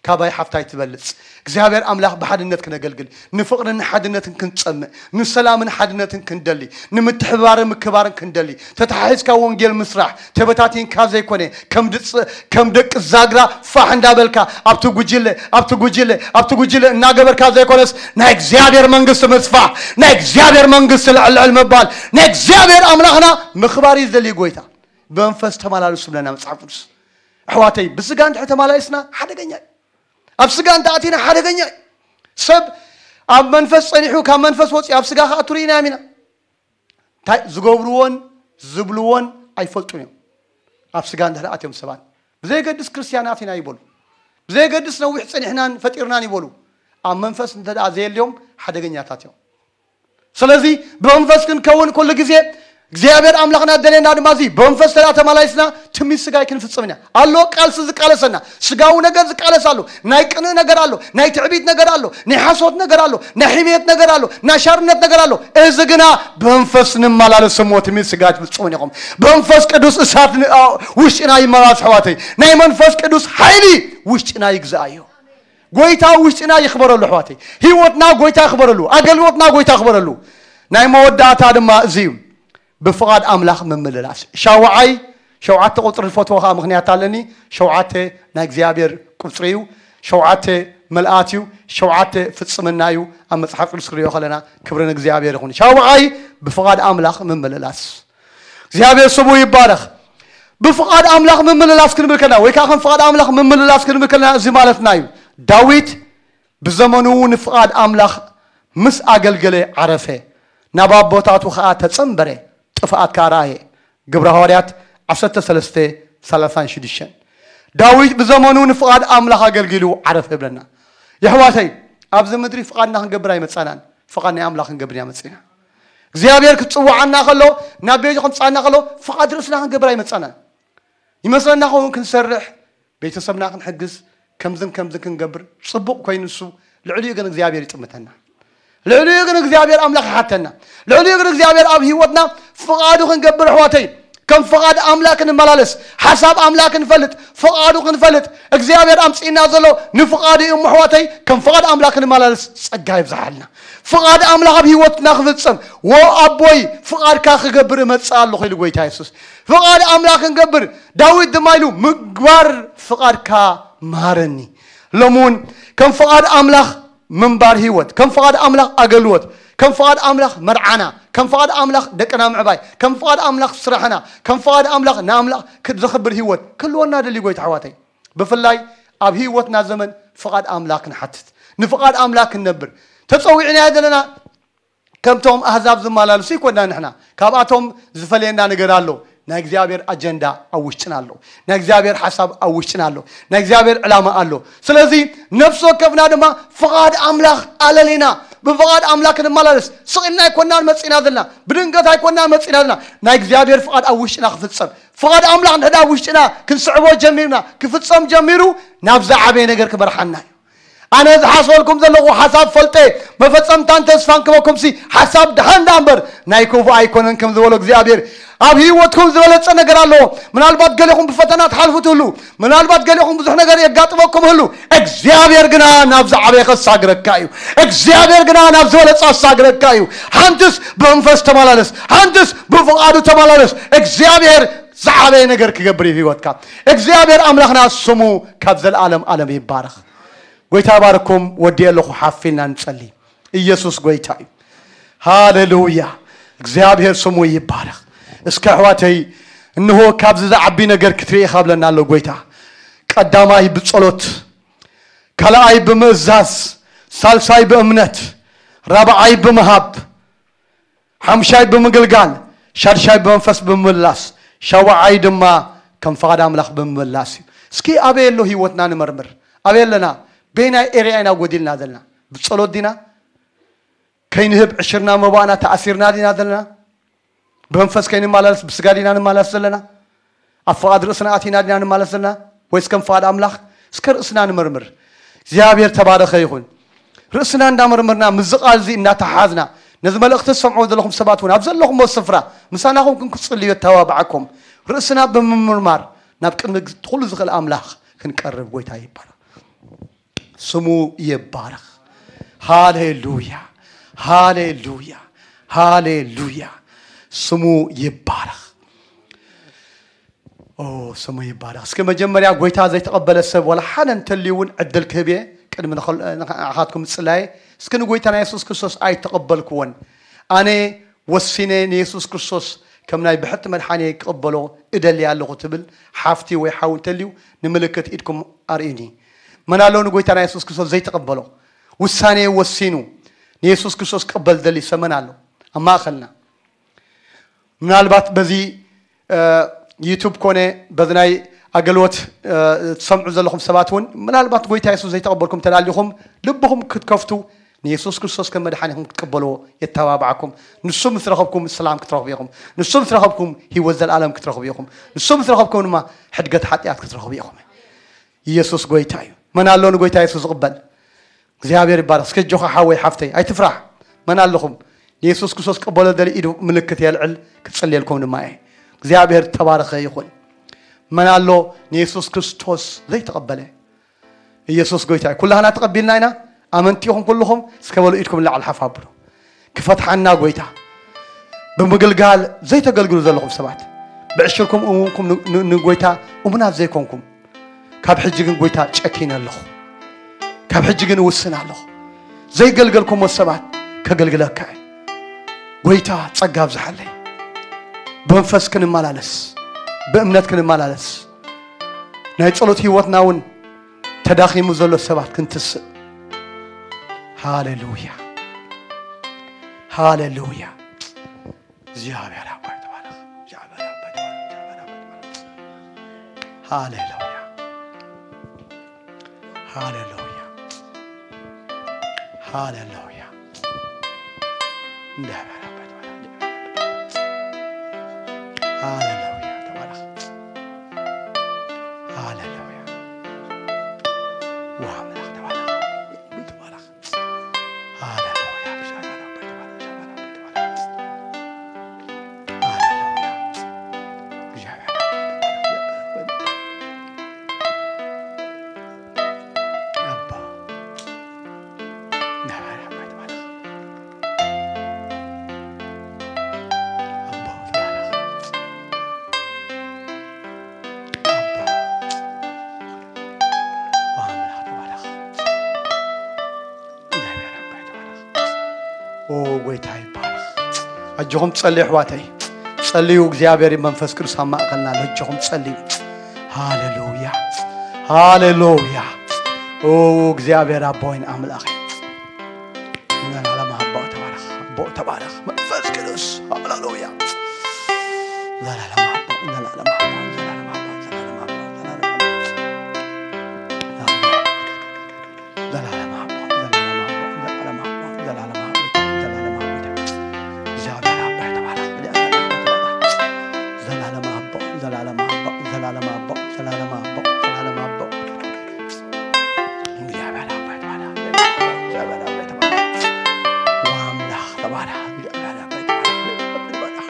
ካባይ ሓፍታይ ትበልጽ። እግዚኣብሔር ኣምላኽ ብሓድነት ክነገልግል፣ ንፍቕርን ንሓድነትን ክንጸምእ፣ ንሰላምን ሓድነትን ክንደሊ፣ ንምትሕብባርን ምክባርን ክንደሊ፣ ተተሓሒዝካ ወንጌል ምስራሕ፣ ተበታቲንካ ዘይኮነ፣ ከም ድጽ-፣ ከም ደቂ ዛግራ ፋሕ እንዳበልካ ኣብቲ ጉጅለ፣ ኣብቲ ጉጅለ፣ ኣብቲ ጉጅለ እናገበርካ ዘይኮነስ፣ ናይ እግዚኣብሔር መንግስቲ ምስፋሕ፣ ናይ እግዚኣብሔር መንግስቲ ልዕል ልዕል ምባል፣ ናይ እግዚኣብሔር ኣምላኽና ምኽባር እዩ ዝደሊ ጎይታ። ብመንፈስ ተመላለሱ ብለና መጽሓፍ ቅዱስ። ኣሕዋተይ፣ ብስጋ እንድሕር ተመላሊስና ሓደገኛ እዩ። ኣብ ስጋ እንተ ኣቲና ሓደገኛ እዩ። ሰብ ኣብ መንፈስ ጸኒሑ ካብ መንፈስ ወጺኡ ኣብ ስጋ ክኣቱ ርኢና ኢና። እንታይ ዝገብርዎን ዝብልዎን ኣይፈልጡን እዮም። ኣብ ስጋ እንድሕር ኣትዮም ሰባት፣ ብዘየገድስ ክርስትያናት ኢና ይበሉ። ብዘየገድስ ነዊሕ ጸኒሕናን ፈጢርናን ይበሉ። ኣብ መንፈስ እንተ ደኣ ዘየልዮም ሓደገኛታት እዮም። ስለዚ ብመንፈስ ክንከውን ኩሉ ግዜ እግዚኣብሔር ኣምላኽና ደሌና ድማ እዚ ብመንፈስ ተዳ ተመላይስና ትምኒት ስጋ ኣይክንፍጽም ኢና። ኣሎ ቃልሲ ዝቃለሰና፣ ስጋዊ ነገር ዝቃለስ ኣሎ፣ ናይ ቅንእ ነገር ኣሎ፣ ናይ ትዕቢት ነገር ኣሎ፣ ናይ ሓሶት ነገር ኣሎ፣ ናይ ሕሜት ነገር ኣሎ፣ ናይ ሻርነት ነገር ኣሎ። እዚ ግና ብመንፈስ ንመላለስ እሞ ትምኒት ስጋ ኣይትፍጽሙን ኢኹም። ብመንፈስ ቅዱስ እሳት ን-፣ ኣ-፣ ውሽጥና ይመላለስ ኣሕዋተይ። ናይ መንፈስ ቅዱስ ሓይሊ ውሽጥና ይግዛእ እዩ። ጎይታ ውሽጥና ይኽበረሉ ኣሕዋተይ። ህይወትና ጎይታ ይኽበረሉ፣ ኣገልግሎትና ጎይታ ይኽበረሉ። ናይ መወዳእታ ድማ እዚ እዩ። ብፍቓድ ኣምላኽ ምምልላስ። ሻውዓይ ሸውዓተ ቁፅሪ ዝፈትዎ ከዓ ምኽንያት ኣለኒ። ሸውዓተ ናይ እግዚኣብሔር ቁፅሪ እዩ። ሸውዓተ መልኣት እዩ። ሸውዓተ ፍፅምና እዩ። ኣብ መፅሓፍ ቅዱስ ክሪኦ ከለና ክብሪ ንእግዚኣብሔር ይኹን። ሻውዓይ ብፍቓድ ኣምላኽ ምምልላስ። እግዚኣብሔር ስሙ ይባረኽ። ብፍቓድ ኣምላኽ ምምልላስ ክንብል ከለና ወይ ከዓ ከም ፍቓድ ኣምላኽ ምምልላስ ክንብል ከለና እዚ ማለትና እዩ። ዳዊት ብዘመኑ ንፍቓድ ኣምላኽ ምስ ኣገልገለ ዓረፈ፣ ናብ ኣቦታቱ ኸኣ ተጸንበረ፣ ጥፍኣት ከኣ ረኣየ። ግብረ ሃዋርያት ዓሰርተ ሰለስተ ሰላሳን ሽዱሽተን። ዳዊት ብዘመኑ ንፍቓድ ኣምላኽ ኣገልጊሉ ዓረፈ ይብለና። የሕዋተይ፣ ኣብዚ ምድሪ ፍቓድና ክንገብር ኣይመጻናን፣ ፍቓድ ናይ ኣምላኽ ክንገብር ኢና መጺና። እግዚኣብሔር ክጽውዓና ከሎ፣ ናብ ቤቱ ከምጽኣና ከሎ፣ ፍቓድ ርእስና ክንገብር ኣይመጻናን። ይመስለና ኸውን ክንሰርሕ፣ ቤተሰብና ክንሕግዝ፣ ከምዝን ከምዝን ክንገብር ጽቡቕ ኮይኑ ንሱ፣ ልዕሊኡ ግን እግዚኣብሔር ይጥምተና። ልዕሊኡ ግን እግዚኣብሔር ኣምላኽ ይሓተና። ልዕሊኡ ግን እግዚኣብሔር ኣብ ህይወትና ፍቓዱ ክንገብር ኣሕዋተይ፣ ከም ፍቓድ ኣምላኽ ክንመላለስ፣ ሓሳብ ኣምላኽ ክንፈልጥ፣ ፍቓዱ ክንፈልጥ፣ እግዚኣብሔር ኣምጺእና ዘሎ ንፍቓዱ እዩ እሞ ኣሕዋተይ፣ ከም ፍቓድ ኣምላኽ ክንመላለስ ጸጋ ይብዝሓልና። ፍቓድ ኣምላኽ ኣብ ህይወትና ክፍጸም፣ "ወ ኣቦይ ፍቓድካ ክገብር እመጽእ ኣለኹ" ኢሉ ጎይታ የሱስ። ፍቓድ ኣምላኽ ክንገብር፣ ዳዊት ድማ ኢሉ፣ "ምግባር ፍቓድካ መሃረኒ።" ሎሚ እውን ከም ፍቓድ ኣምላኽ ምንባር ህይወት፣ ከም ፍቓድ ኣምላኽ ኣገልግሎት፣ ከም ፍቓድ ኣምላኽ መርዓና፣ ከም ፍቓድ ኣምላኽ ደቅና ምዕባይ፣ ከም ፍቓድ ኣምላኽ ስራሕና፣ ከም ፍቓድ ኣምላኽ ንኣምላኽ ዘኽብር ህይወት ክህልወና ደልዩ ጎይታ ኣሕዋተይ። ብፍላይ ኣብ ህይወትና ዘመን ፍቓድ ኣምላኽ ክንሓትት፣ ንፍቓድ ኣምላኽ ክንነብር ተጸዊዕና ዘለና። ከምቶም ኣህዛብ ዝመላለሱ ይኮና ንሕና። ካብኣቶም ዝፈልየና ነገር ኣሎ። ናይ እግዚኣብሔር ኣጀንዳ ኣብ ውሽጥና ኣሎ። ናይ እግዚኣብሔር ሓሳብ ኣብ ውሽጥና ኣሎ። ናይ እግዚኣብሔር ዕላማ ኣሎ። ስለዚ ነፍሲ ወከፍና ድማ ፍቓድ ኣምላኽ ኣለሊና ብፍቓድ ኣምላኽ ክንመላለስ ስቕ ኢልና ኣይኮናን መጺና ዘለና። ብድንገት ኣይኮናን መጺና ዘለና። ናይ እግዚኣብሔር ፍቓድ ኣብ ውሽጥና ክፍጸም። ፍቓድ ኣምላኽ እንድሕር ኣብ ውሽጥና ክንስዕቦ ጀሚርና፣ ክፍጸም ጀሚሩ፣ ናብ ዝዓበየ ነገር ክመርሓና እዩ። ኣነ ዝሓስበልኩም ዘለኹ ሓሳብ ፈልጠ፣ መፈጸምታን ተስፋን ክበኩምሲ ሓሳብ ደሓን ደኣ እምበር ናይ ክፉእ ኣይኮነን ከም ዝበሎ እግዚኣብሔር። ኣብ ህይወትኩም ዝበለጸ ነገር ኣለዎ። ምናልባት ገሌኹም ብፈተና ትሓልፉ ትህሉ፣ ምናልባት ገሌኹም ብዙሕ ነገር የጋጥመኩም ህሉ፣ እግዚኣብሔር ግና ናብ ዝዓበየ ከሳግረካ እዩ። እግዚኣብሔር ግና ናብ ዝበለጸ ኣሳግረካ እዩ። ሓንትስ ብመንፈስ ተመላለስ፣ ሓንትስ ብፍቓዱ ተመላለስ። እግዚኣብሔር ዝዓበየ ነገር ክገብር እዩ ህይወትካ። እግዚኣብሔር ኣምላኽና ስሙ ካብ ዘለኣለም ኣለም ይባረኽ። ጎይታ ይባርኩም። ወዲ ኣለኹ ሓፊልና ንጸሊ። ኢየሱስ ጎይታ እዩ። ሃሌሉያ። እግዚኣብሔር ስሙ ይባረኽ። እስከ ኣሕዋተይ፣ እንሆ ካብዚ ዝዓቢ ነገር ክትርኢ ኢኻ ብለና ኣሎ ጎይታ። ቀዳማይ ብጸሎት፣ ካልኣይ ብምእዛዝ፣ ሳልሳይ ብእምነት፣ ራብዓይ ብምሃብ፣ ሓምሻይ ብምግልጋል፣ ሻድሻይ ብመንፈስ ብምምላስ፣ ሻውዓይ ድማ ከም ፍቓድ ኣምላኽ ብምምላስ እዩ። እስኪ ኣበይ ኣሎ ህይወትና ንመርምር። ኣበይ ኣለና? በየናይ ኤርያ ኢና ጎዲልና ዘለና? ብጸሎት ዲና? ከይንህብ ዕሽርና መባእና ተኣሲርና ዲና ዘለና? ብመንፈስ ከይንመላለስ ብስጋ ዲና ንመላለስ ዘለና? ኣብ ፍቓድ ርእስና ኣቲና ዲና ንመላለስ ዘለና? ወይስ ከም ፍቓድ ኣምላኽ? እስከ ርእስና ንመርምር። እግዚኣብሔር ተባረኸ ይኹን። ርእስና እንዳመርመርና፣ ምስዚ ቃል እዚ እናተሓዝና፣ ነዚ መልእኽቲ ዝሰምዑ ዘለኹም ሰባት እውን ኣብ ዘለኹምዎ ስፍራ ምሳና ኮንኩም ክትጽልዩ የተባብዓኩም። ርእስና ብምምርማር ናብ ቅድሚ ኩሉ ዝኽእል ኣምላኽ ክንቀርብ ጎይታ ይባረኽ። ስሙ ይባረኽ። ሃሌሉያ፣ ሃሌሉያ፣ ሃሌሉያ። ስሙ ይባረኽ። ኦ፣ ስሙ ይባረኽ። እስኪ መጀመርያ ጎይታ ዘይተቐበለ ሰብ ዋላ ሓደ እንተልዩ እውን ዕድል ክህብ እየ። ቅድሚ ንኸል-፣ ንዓኻትኩም ምጽላየ፣ እስኪ ንጎይታና የሱስ ክርስቶስ ኣይተቐበልክዎን። ኣነ ወሲነ ንየሱስ ክርስቶስ ከም ናይ ብሕቲ መድሓኒ ክቕበሎ እደሊ ኣለኹ ትብል ሓፍቲ ወይ ሓው እንተልዩ፣ ንምልክት ኢድኩም ኣርእዩኒ። መን ኣሎ ንጎይታና የሱስ ክርስቶስ ዘይተቐበሎ? ውሳኔ ወሲኑ ንየሱስ ክርስቶስ ክቕበል ዝደሊ ሰብ መን ኣሎ? ኣብ ማእኸልና። ምናልባት በዚ፣ እ፣ ዩቱብ ኮነ በዚ ናይ ኣገልግሎት፣ እ፣ ትሰምዑ ዘለኹም ሰባት እውን ምናልባት ጎይታ የሱስ ዘይተቐበልኩም እንተ ኣሊኹም፣ ልብኹም ክትከፍቱ፣ ንየሱስ ክርስቶስ ከም መድሓኒኹም ክትቅበልዎ የተባብዓኩም። ንሱ ምስ ረኸብኩም ሰላም ክትረኽቡ ኢኹም። ንሱ ምስ ረኸብኩም ህይወት ዘለኣለም ክትረኽቡ ኢኹም። ንሱ ምስ ረኸብኩም ድማ ሕድገት ሓጢኣት ክትረኽቡ ኢኹም። ኢየሱስ ጎይታ እዩ። መን ኣሎ ንጎይታ የሱስ ዝቕበል? እግዚኣብሔር ይባረኽ። እስከ እጆኻ ሓወይ ሓፍተይ ኣይትፍራሕ። መን ኣለኹም? ንየሱስ ክርስቶስ ክቕበሎ ደሊ ኢዱ ምልክት የልዕል፣ ክጽልየልኩም ድማ እየ። እግዚኣብሔር ተባረኸ ይኹን። መን ኣሎ ንየሱስ ክርስቶስ ዘይተቐበለ? ኢየሱስ ጎይታ እዩ። ኩላህና ተቐቢልና ኢና። ኣመንቲ ኢኹም ኩልኹም፣ እስከ በሉ ኢድኩም ንላዕሊ ሓፍ ኣብሉ። ክፈትሓና ጎይታ። ብምግልጋል ዘይተገልግሉ ዘለኹም ሰባት፣ ብዕሽርኩም እውንኩም ን-፣ ን-፣ ንጎይታ እሙናት ዘይኮንኩም፣ ካብ ሕጂ ግን ጎይታ ጨኪነ ኣለኹ። ካብ ሕጂ ግን እውስን ኣለኹ። ዘይገልገልኩሞ ሰባት ከገልግለካ እየ። ጎይታ ጸጋ ኣብዝሓለይ። ብመንፈስ ክንመላለስ፣ ብእምነት ክንመላለስ፣ ናይ ጸሎት ህይወትና እውን ተዳኺሙ ዘሎ ሰባት ክንትስእ። ሃሌሉያ፣ ሃሌሉያ። እግዚኣብሔር ኣቦ ይትባረኽ። እግዚኣብሔር ኣቦ ይትባረኽ። እግዚኣብሔር ኣቦ ይትባረኽ። ሃሌሉያ፣ ሃሌሉያ፣ ሃሌሉያ። እግዚኣብሔር ኣቦ ይትባረኽ። ሃሌሉያ፣ ተባረኽ። ሃሌሉያ። ወኣምላኽ ተባረኽ። ተባረኽ። ሃሌሉያ። እግዚኣብሔር ኣቦ ተባረኽ። እግዚኣብሔር ኣቦ ተባረኽ። ሃሌሉያ። እግዚኣብሔር ኣቦ ተባረኽ። ኣቦ። እግዚኣብሔር ኣቦ ተባረኽ። ኣቦ ተባረኽ። ኣቦ። ኣምላኽ ተባረኽ። እግዚኣብሔር ኣቦ ይትባረኽ። ኦ፣ ጎይታ ይባረኽ። ኣጆኹም ጸልዩ ኣሕዋተይ። ጸልዩ፣ እግዚኣብሔር መንፈስ ቅዱስ ኣብ ማእከልና ኣሎ። ኣጆኹም ጸልዩ። ሃሌሉያ። ሃሌሉያ። ኦ፣ እግዚኣብሔር ኣቦይን ኣምላኸይ። ዘላለማዊ ኣቦ ተባረኽ። ኣቦ ተባረኽ። መንፈስ ቅዱስ። ሃሌሉያ። ዘላለማዊ ኣቦ፣ ዘላለማዊ ኣቦ፣ ዘላለማዊ ኣቦ፣ ዘላለማዊ ኣቦ፣ ዘላለማዊ ኣቦ። ዘላለማዊ ኣቦ፣ ዘላለማዊ ኣቦ፣ ዘላለማዊ ኣቦ፣ ዘላለማዊ ኣቦ፣ ዘላለማዊ ኣቦ። እግዚኣብሔር ኣቦ ተባረኽ። ዘላለማዊ ኣቦ፣ ዘላለማዊ ኣቦ፣ ዘላለማዊ ኣቦ፣ ዘላለማዊ ኣቦ፣ ዘላለማዊ ኣቦ። እግዚኣብሔር ኣቦ ተባረኽ። እግዚኣብሔር ኣቦ ተባረኽ። ወኣምላኽ ተባረኽ። እግዚኣብሔር ኣቦ ተባረኽ።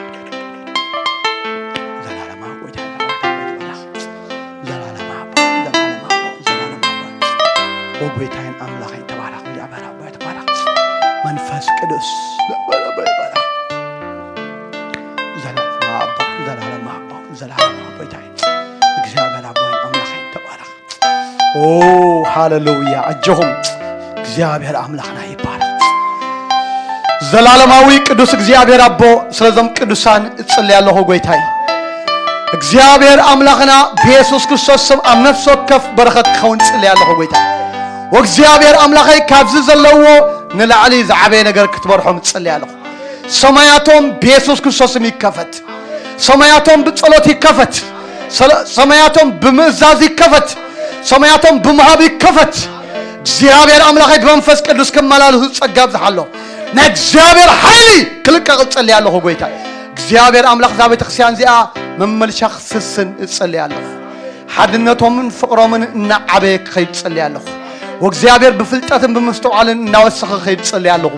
ዘላለማዊ ጎይታ ተባረኽ። ዘላለማዊ ኣቦ፣ ዘላለማዊ ኣቦ፣ ዘላለማዊ ኣቦ። ወጎይታይን ኣምላኸይ ተባረኽ። እግዚኣብሔር ኣቦ ተባረኽ። መንፈስ ቅዱስ፣ ዘላለማዊ ኣቦ፣ ዘላለማዊ ኣቦ፣ ዘላለማዊ ኣቦ፣ ጎይታይ፣ እግዚኣብሔር ኣቦይን ኣምላኸይ ተባረኽ። ኦ፣ ሃሌሉያ። ኣጆኹም፣ እግዚኣብሔር ኣምላኽና ይባረኽ። ዘላለማዊ ቅዱስ እግዚኣብሔር ኣቦ፣ ስለዞም ቅዱሳን እጽልይ ኣለኹ፣ ጎይታይ። እግዚኣብሔር ኣምላኽና፣ ብየሱስ ክርስቶስ ስም ኣብ ነፍሲ ወከፍ በረኸት ክኸውን እጽልይ ኣለኹ፣ ጎይታ። ወእግዚኣብሔር ኣምላኸይ፣ ካብዚ ዘለዎ ንላዕሊ ዝዓበየ ነገር ክትበርሖም እጽልይ ኣለኹ። ሰማያቶም ብየሱስ ክርስቶስ ስም ይከፈት። ሰማያቶም ብጸሎት ይከፈት። ሰለ-፣ ሰማያቶም ብምእዛዝ ይከፈት። ሰማያቶም ብምሃብ ይከፈት። እግዚኣብሔር ኣምላኸይ፣ ብመንፈስ ቅዱስ ክመላለሱ ጸጋ ኣብዝሓሎም። ናይ እግዚኣብሔር ሓይሊ ክልቀቕ እጸልይ ኣለኹ፣ ጎይታ። እግዚኣብሔር ኣምላኽ፣ እዛ ቤተክርስትያን እዚኣ መመልሻ ክስስን እጸልይ ኣለኹ። ሓድነቶምን ፍቕሮምን እናዓበየ ክኸይድ እጸልይ ኣለኹ። ወእግዚኣብሔር ብፍልጠትን ብምስትውዓልን እናወሰኸ ክኸይድ እጸልይ ኣለኹ።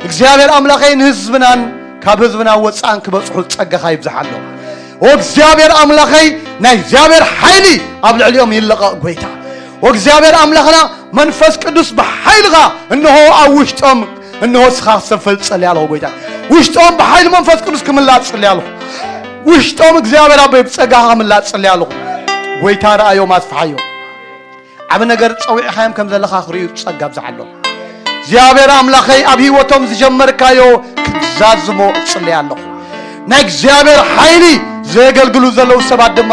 እግዚኣብሔር ኣምላኸይ፣ ንህዝብናን ካብ ህዝብና ወጻእን ክበጽሑ ጸጋኻ ይብዝሓሎም። ወእግዚኣብሔር ኣምላኸይ፣ ናይ እግዚኣብሔር ሓይሊ ኣብ ልዕሊኦም ይለቐቕ፣ ጎይታ። ወእግዚኣብሔር ኣምላኽና፣ መንፈስ ቅዱስ ብሓይልኻ እንሆ ኣብ ውሽጦም፣ እንሆ ንስኻ ክትሰፍር እጸልይ ኣለኹ፣ ጎይታ። ውሽጦም ብሓይሊ መንፈስ ቅዱስ ክምላእ እጸልይ ኣለኹ። ውሽጦም እግዚኣብሔር ኣቦይ ብጸጋኻ ክምላእ እጸልይ ኣለኹ። ጎይታ፣ ረኣዮም፣ ኣስፍሓዮም። ዓቢ ነገር ጸዊዕኻዮም ከም ዘለኻ ክርእዩ ጸጋ ኣብዝሓሎም። እግዚኣብሔር ኣምላኸይ፣ ኣብ ህይወቶም ዝጀመርካዮ ክትዛዝሞ እጽልይ ኣለኹ። ናይ እግዚኣብሔር ሓይሊ ዘገልግሉ ዘለዉ ሰባት ድማ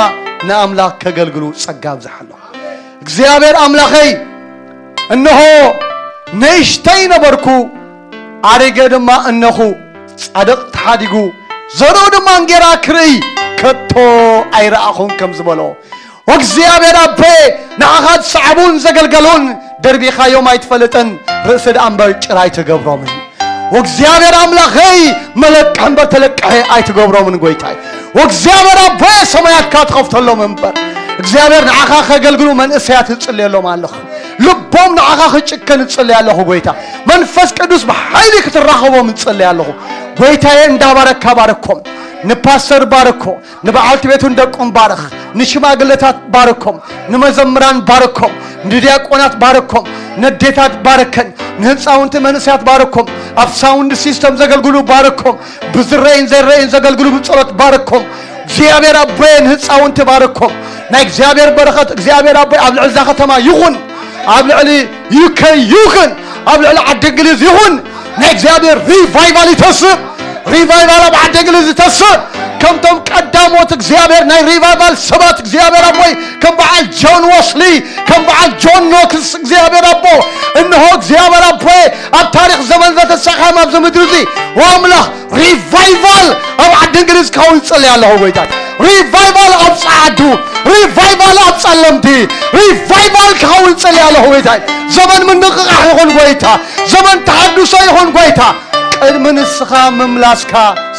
ንኣምላኽ ከገልግሉ ጸጋ ኣብዝሓሎም። እግዚኣብሔር ኣምላኸይ፣ እንሆ ንእሽተይ ነበርኩ፣ ኣሪገ ድማ እነኹ፣ ጻድቕ ተሓዲጉ፣ ዘርኡ ድማ እንጌራ ክርእይ ከቶ ኣይረኣኹን ከም ዝበሎ፣ ወእግዚኣብሔር ኣቦየ፣ ንዓኻ ዝሰዓቡን ዘገልገሉን ደርቢኻዮም ኣይትፈልጥን፣ ርእሲ ደኣ እምበር ጭራ ኣይትገብሮምን። ወእግዚኣብሔር ኣምላኸይ፣ መለቅሒ እምበር ተለቅሐ ኣይትገብሮምን፣ ጎይታይ። ወእግዚኣብሔር ኣቦየ፣ ሰማያትካ ትኸፍተሎም እምበር። እግዚኣብሔር፣ ንዓኻ ከገልግሉ መንእሰያት እጽልየሎም ኣለኹ። ልቦም ንዓኻ ክጭከን እጽልይ ኣለኹ፣ ጎይታ። መንፈስ ቅዱስ ብሓይሊ ክትራኸቦም እጽልይ ኣለኹ። ጎይታየ፣ እንዳባረካ ባረኮም። ንፓስተር ባርኮ፣ ንበዓልቲ ቤቱን ደቁን ባርኽ፣ ንሽማግለታት ባርኮም፣ ንመዘምራን ባርኮም፣ ንዲያቆናት ባርኮም፣ ነዴታት ባርከን፣ ንህፃውንቲ መንእሰያት ባርኮም፣ ኣብ ሳውንድ ሲስተም ዘገልግሉ ባርኮም፣ ብዝረይን ዘይረይን ዘገልግሉ ብጸሎት ባርኮም። እግዚኣብሔር ኣቦየ ንህፃውንቲ ባርኮም። ናይ እግዚኣብሔር በረኸት እግዚኣብሔር ኣቦይ ኣብ ልዕሊ እዛ ከተማ ይኹን፣ ኣብ ልዕሊ ዩከ ይኹን፣ ኣብ ልዕሊ ዓዲ እንግሊዝ ይኹን። ናይ እግዚኣብሔር ሪቫይቫል ይተስእ። ሪቫይቫል ኣብ ዓዲ እንግሊዝ ይተስእ። ከምቶም ቀዳሞት እግዚኣብሔር ናይ ሪቫይቫል ሰባት እግዚኣብሔር ኣቦይ ከም በዓል ጆን ወስሊ፣ ከም በዓል ጆን ኖክስ እግዚኣብሔር ኣቦ፣ እንሆ እግዚኣብሔር ኣቦይ ኣብ ታሪኽ ዘመን ዘተሳኻዮም ኣብዚ ምድሪ እዚ ኣምላኽ ሪቫይቫል ኣብ ዓዲ እንግሊዝ ክኸውን ይጽሊ ኣለኹ ጎይታይ። ሪቫይቫል ኣብ ጸዓዱ፣ ሪቫይቫል ኣብ ጸለምቲ፣ ሪቫይቫል ክኸውን ይጽሊ ኣለኹ ጎይታይ። ዘመን ምንቕቓሕ ይኹን ጎይታ፣ ዘመን ተሃድሶ ይኹን ጎይታ። ቅድሚ ንስኻ ምምላስካ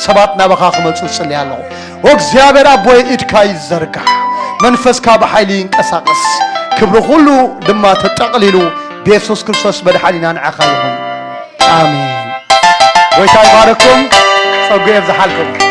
ሰባት ናባኻ ክመጹ ይጽሊ ኣለኹ። ወእግዚኣብሔር ኣቦይ ኢድካ ይዘርጋሕ፣ መንፈስካ ብሓይሊ ይንቀሳቐስ፣ ክብሪ ኩሉ ድማ ተጠቕሊሉ ብየሱስ ክርስቶስ መድሓኒና ንዓኻ ይኹን። ኣሜን። ጎይታ ይባርኩም፣ ጸጉ የብዝሓልኩም።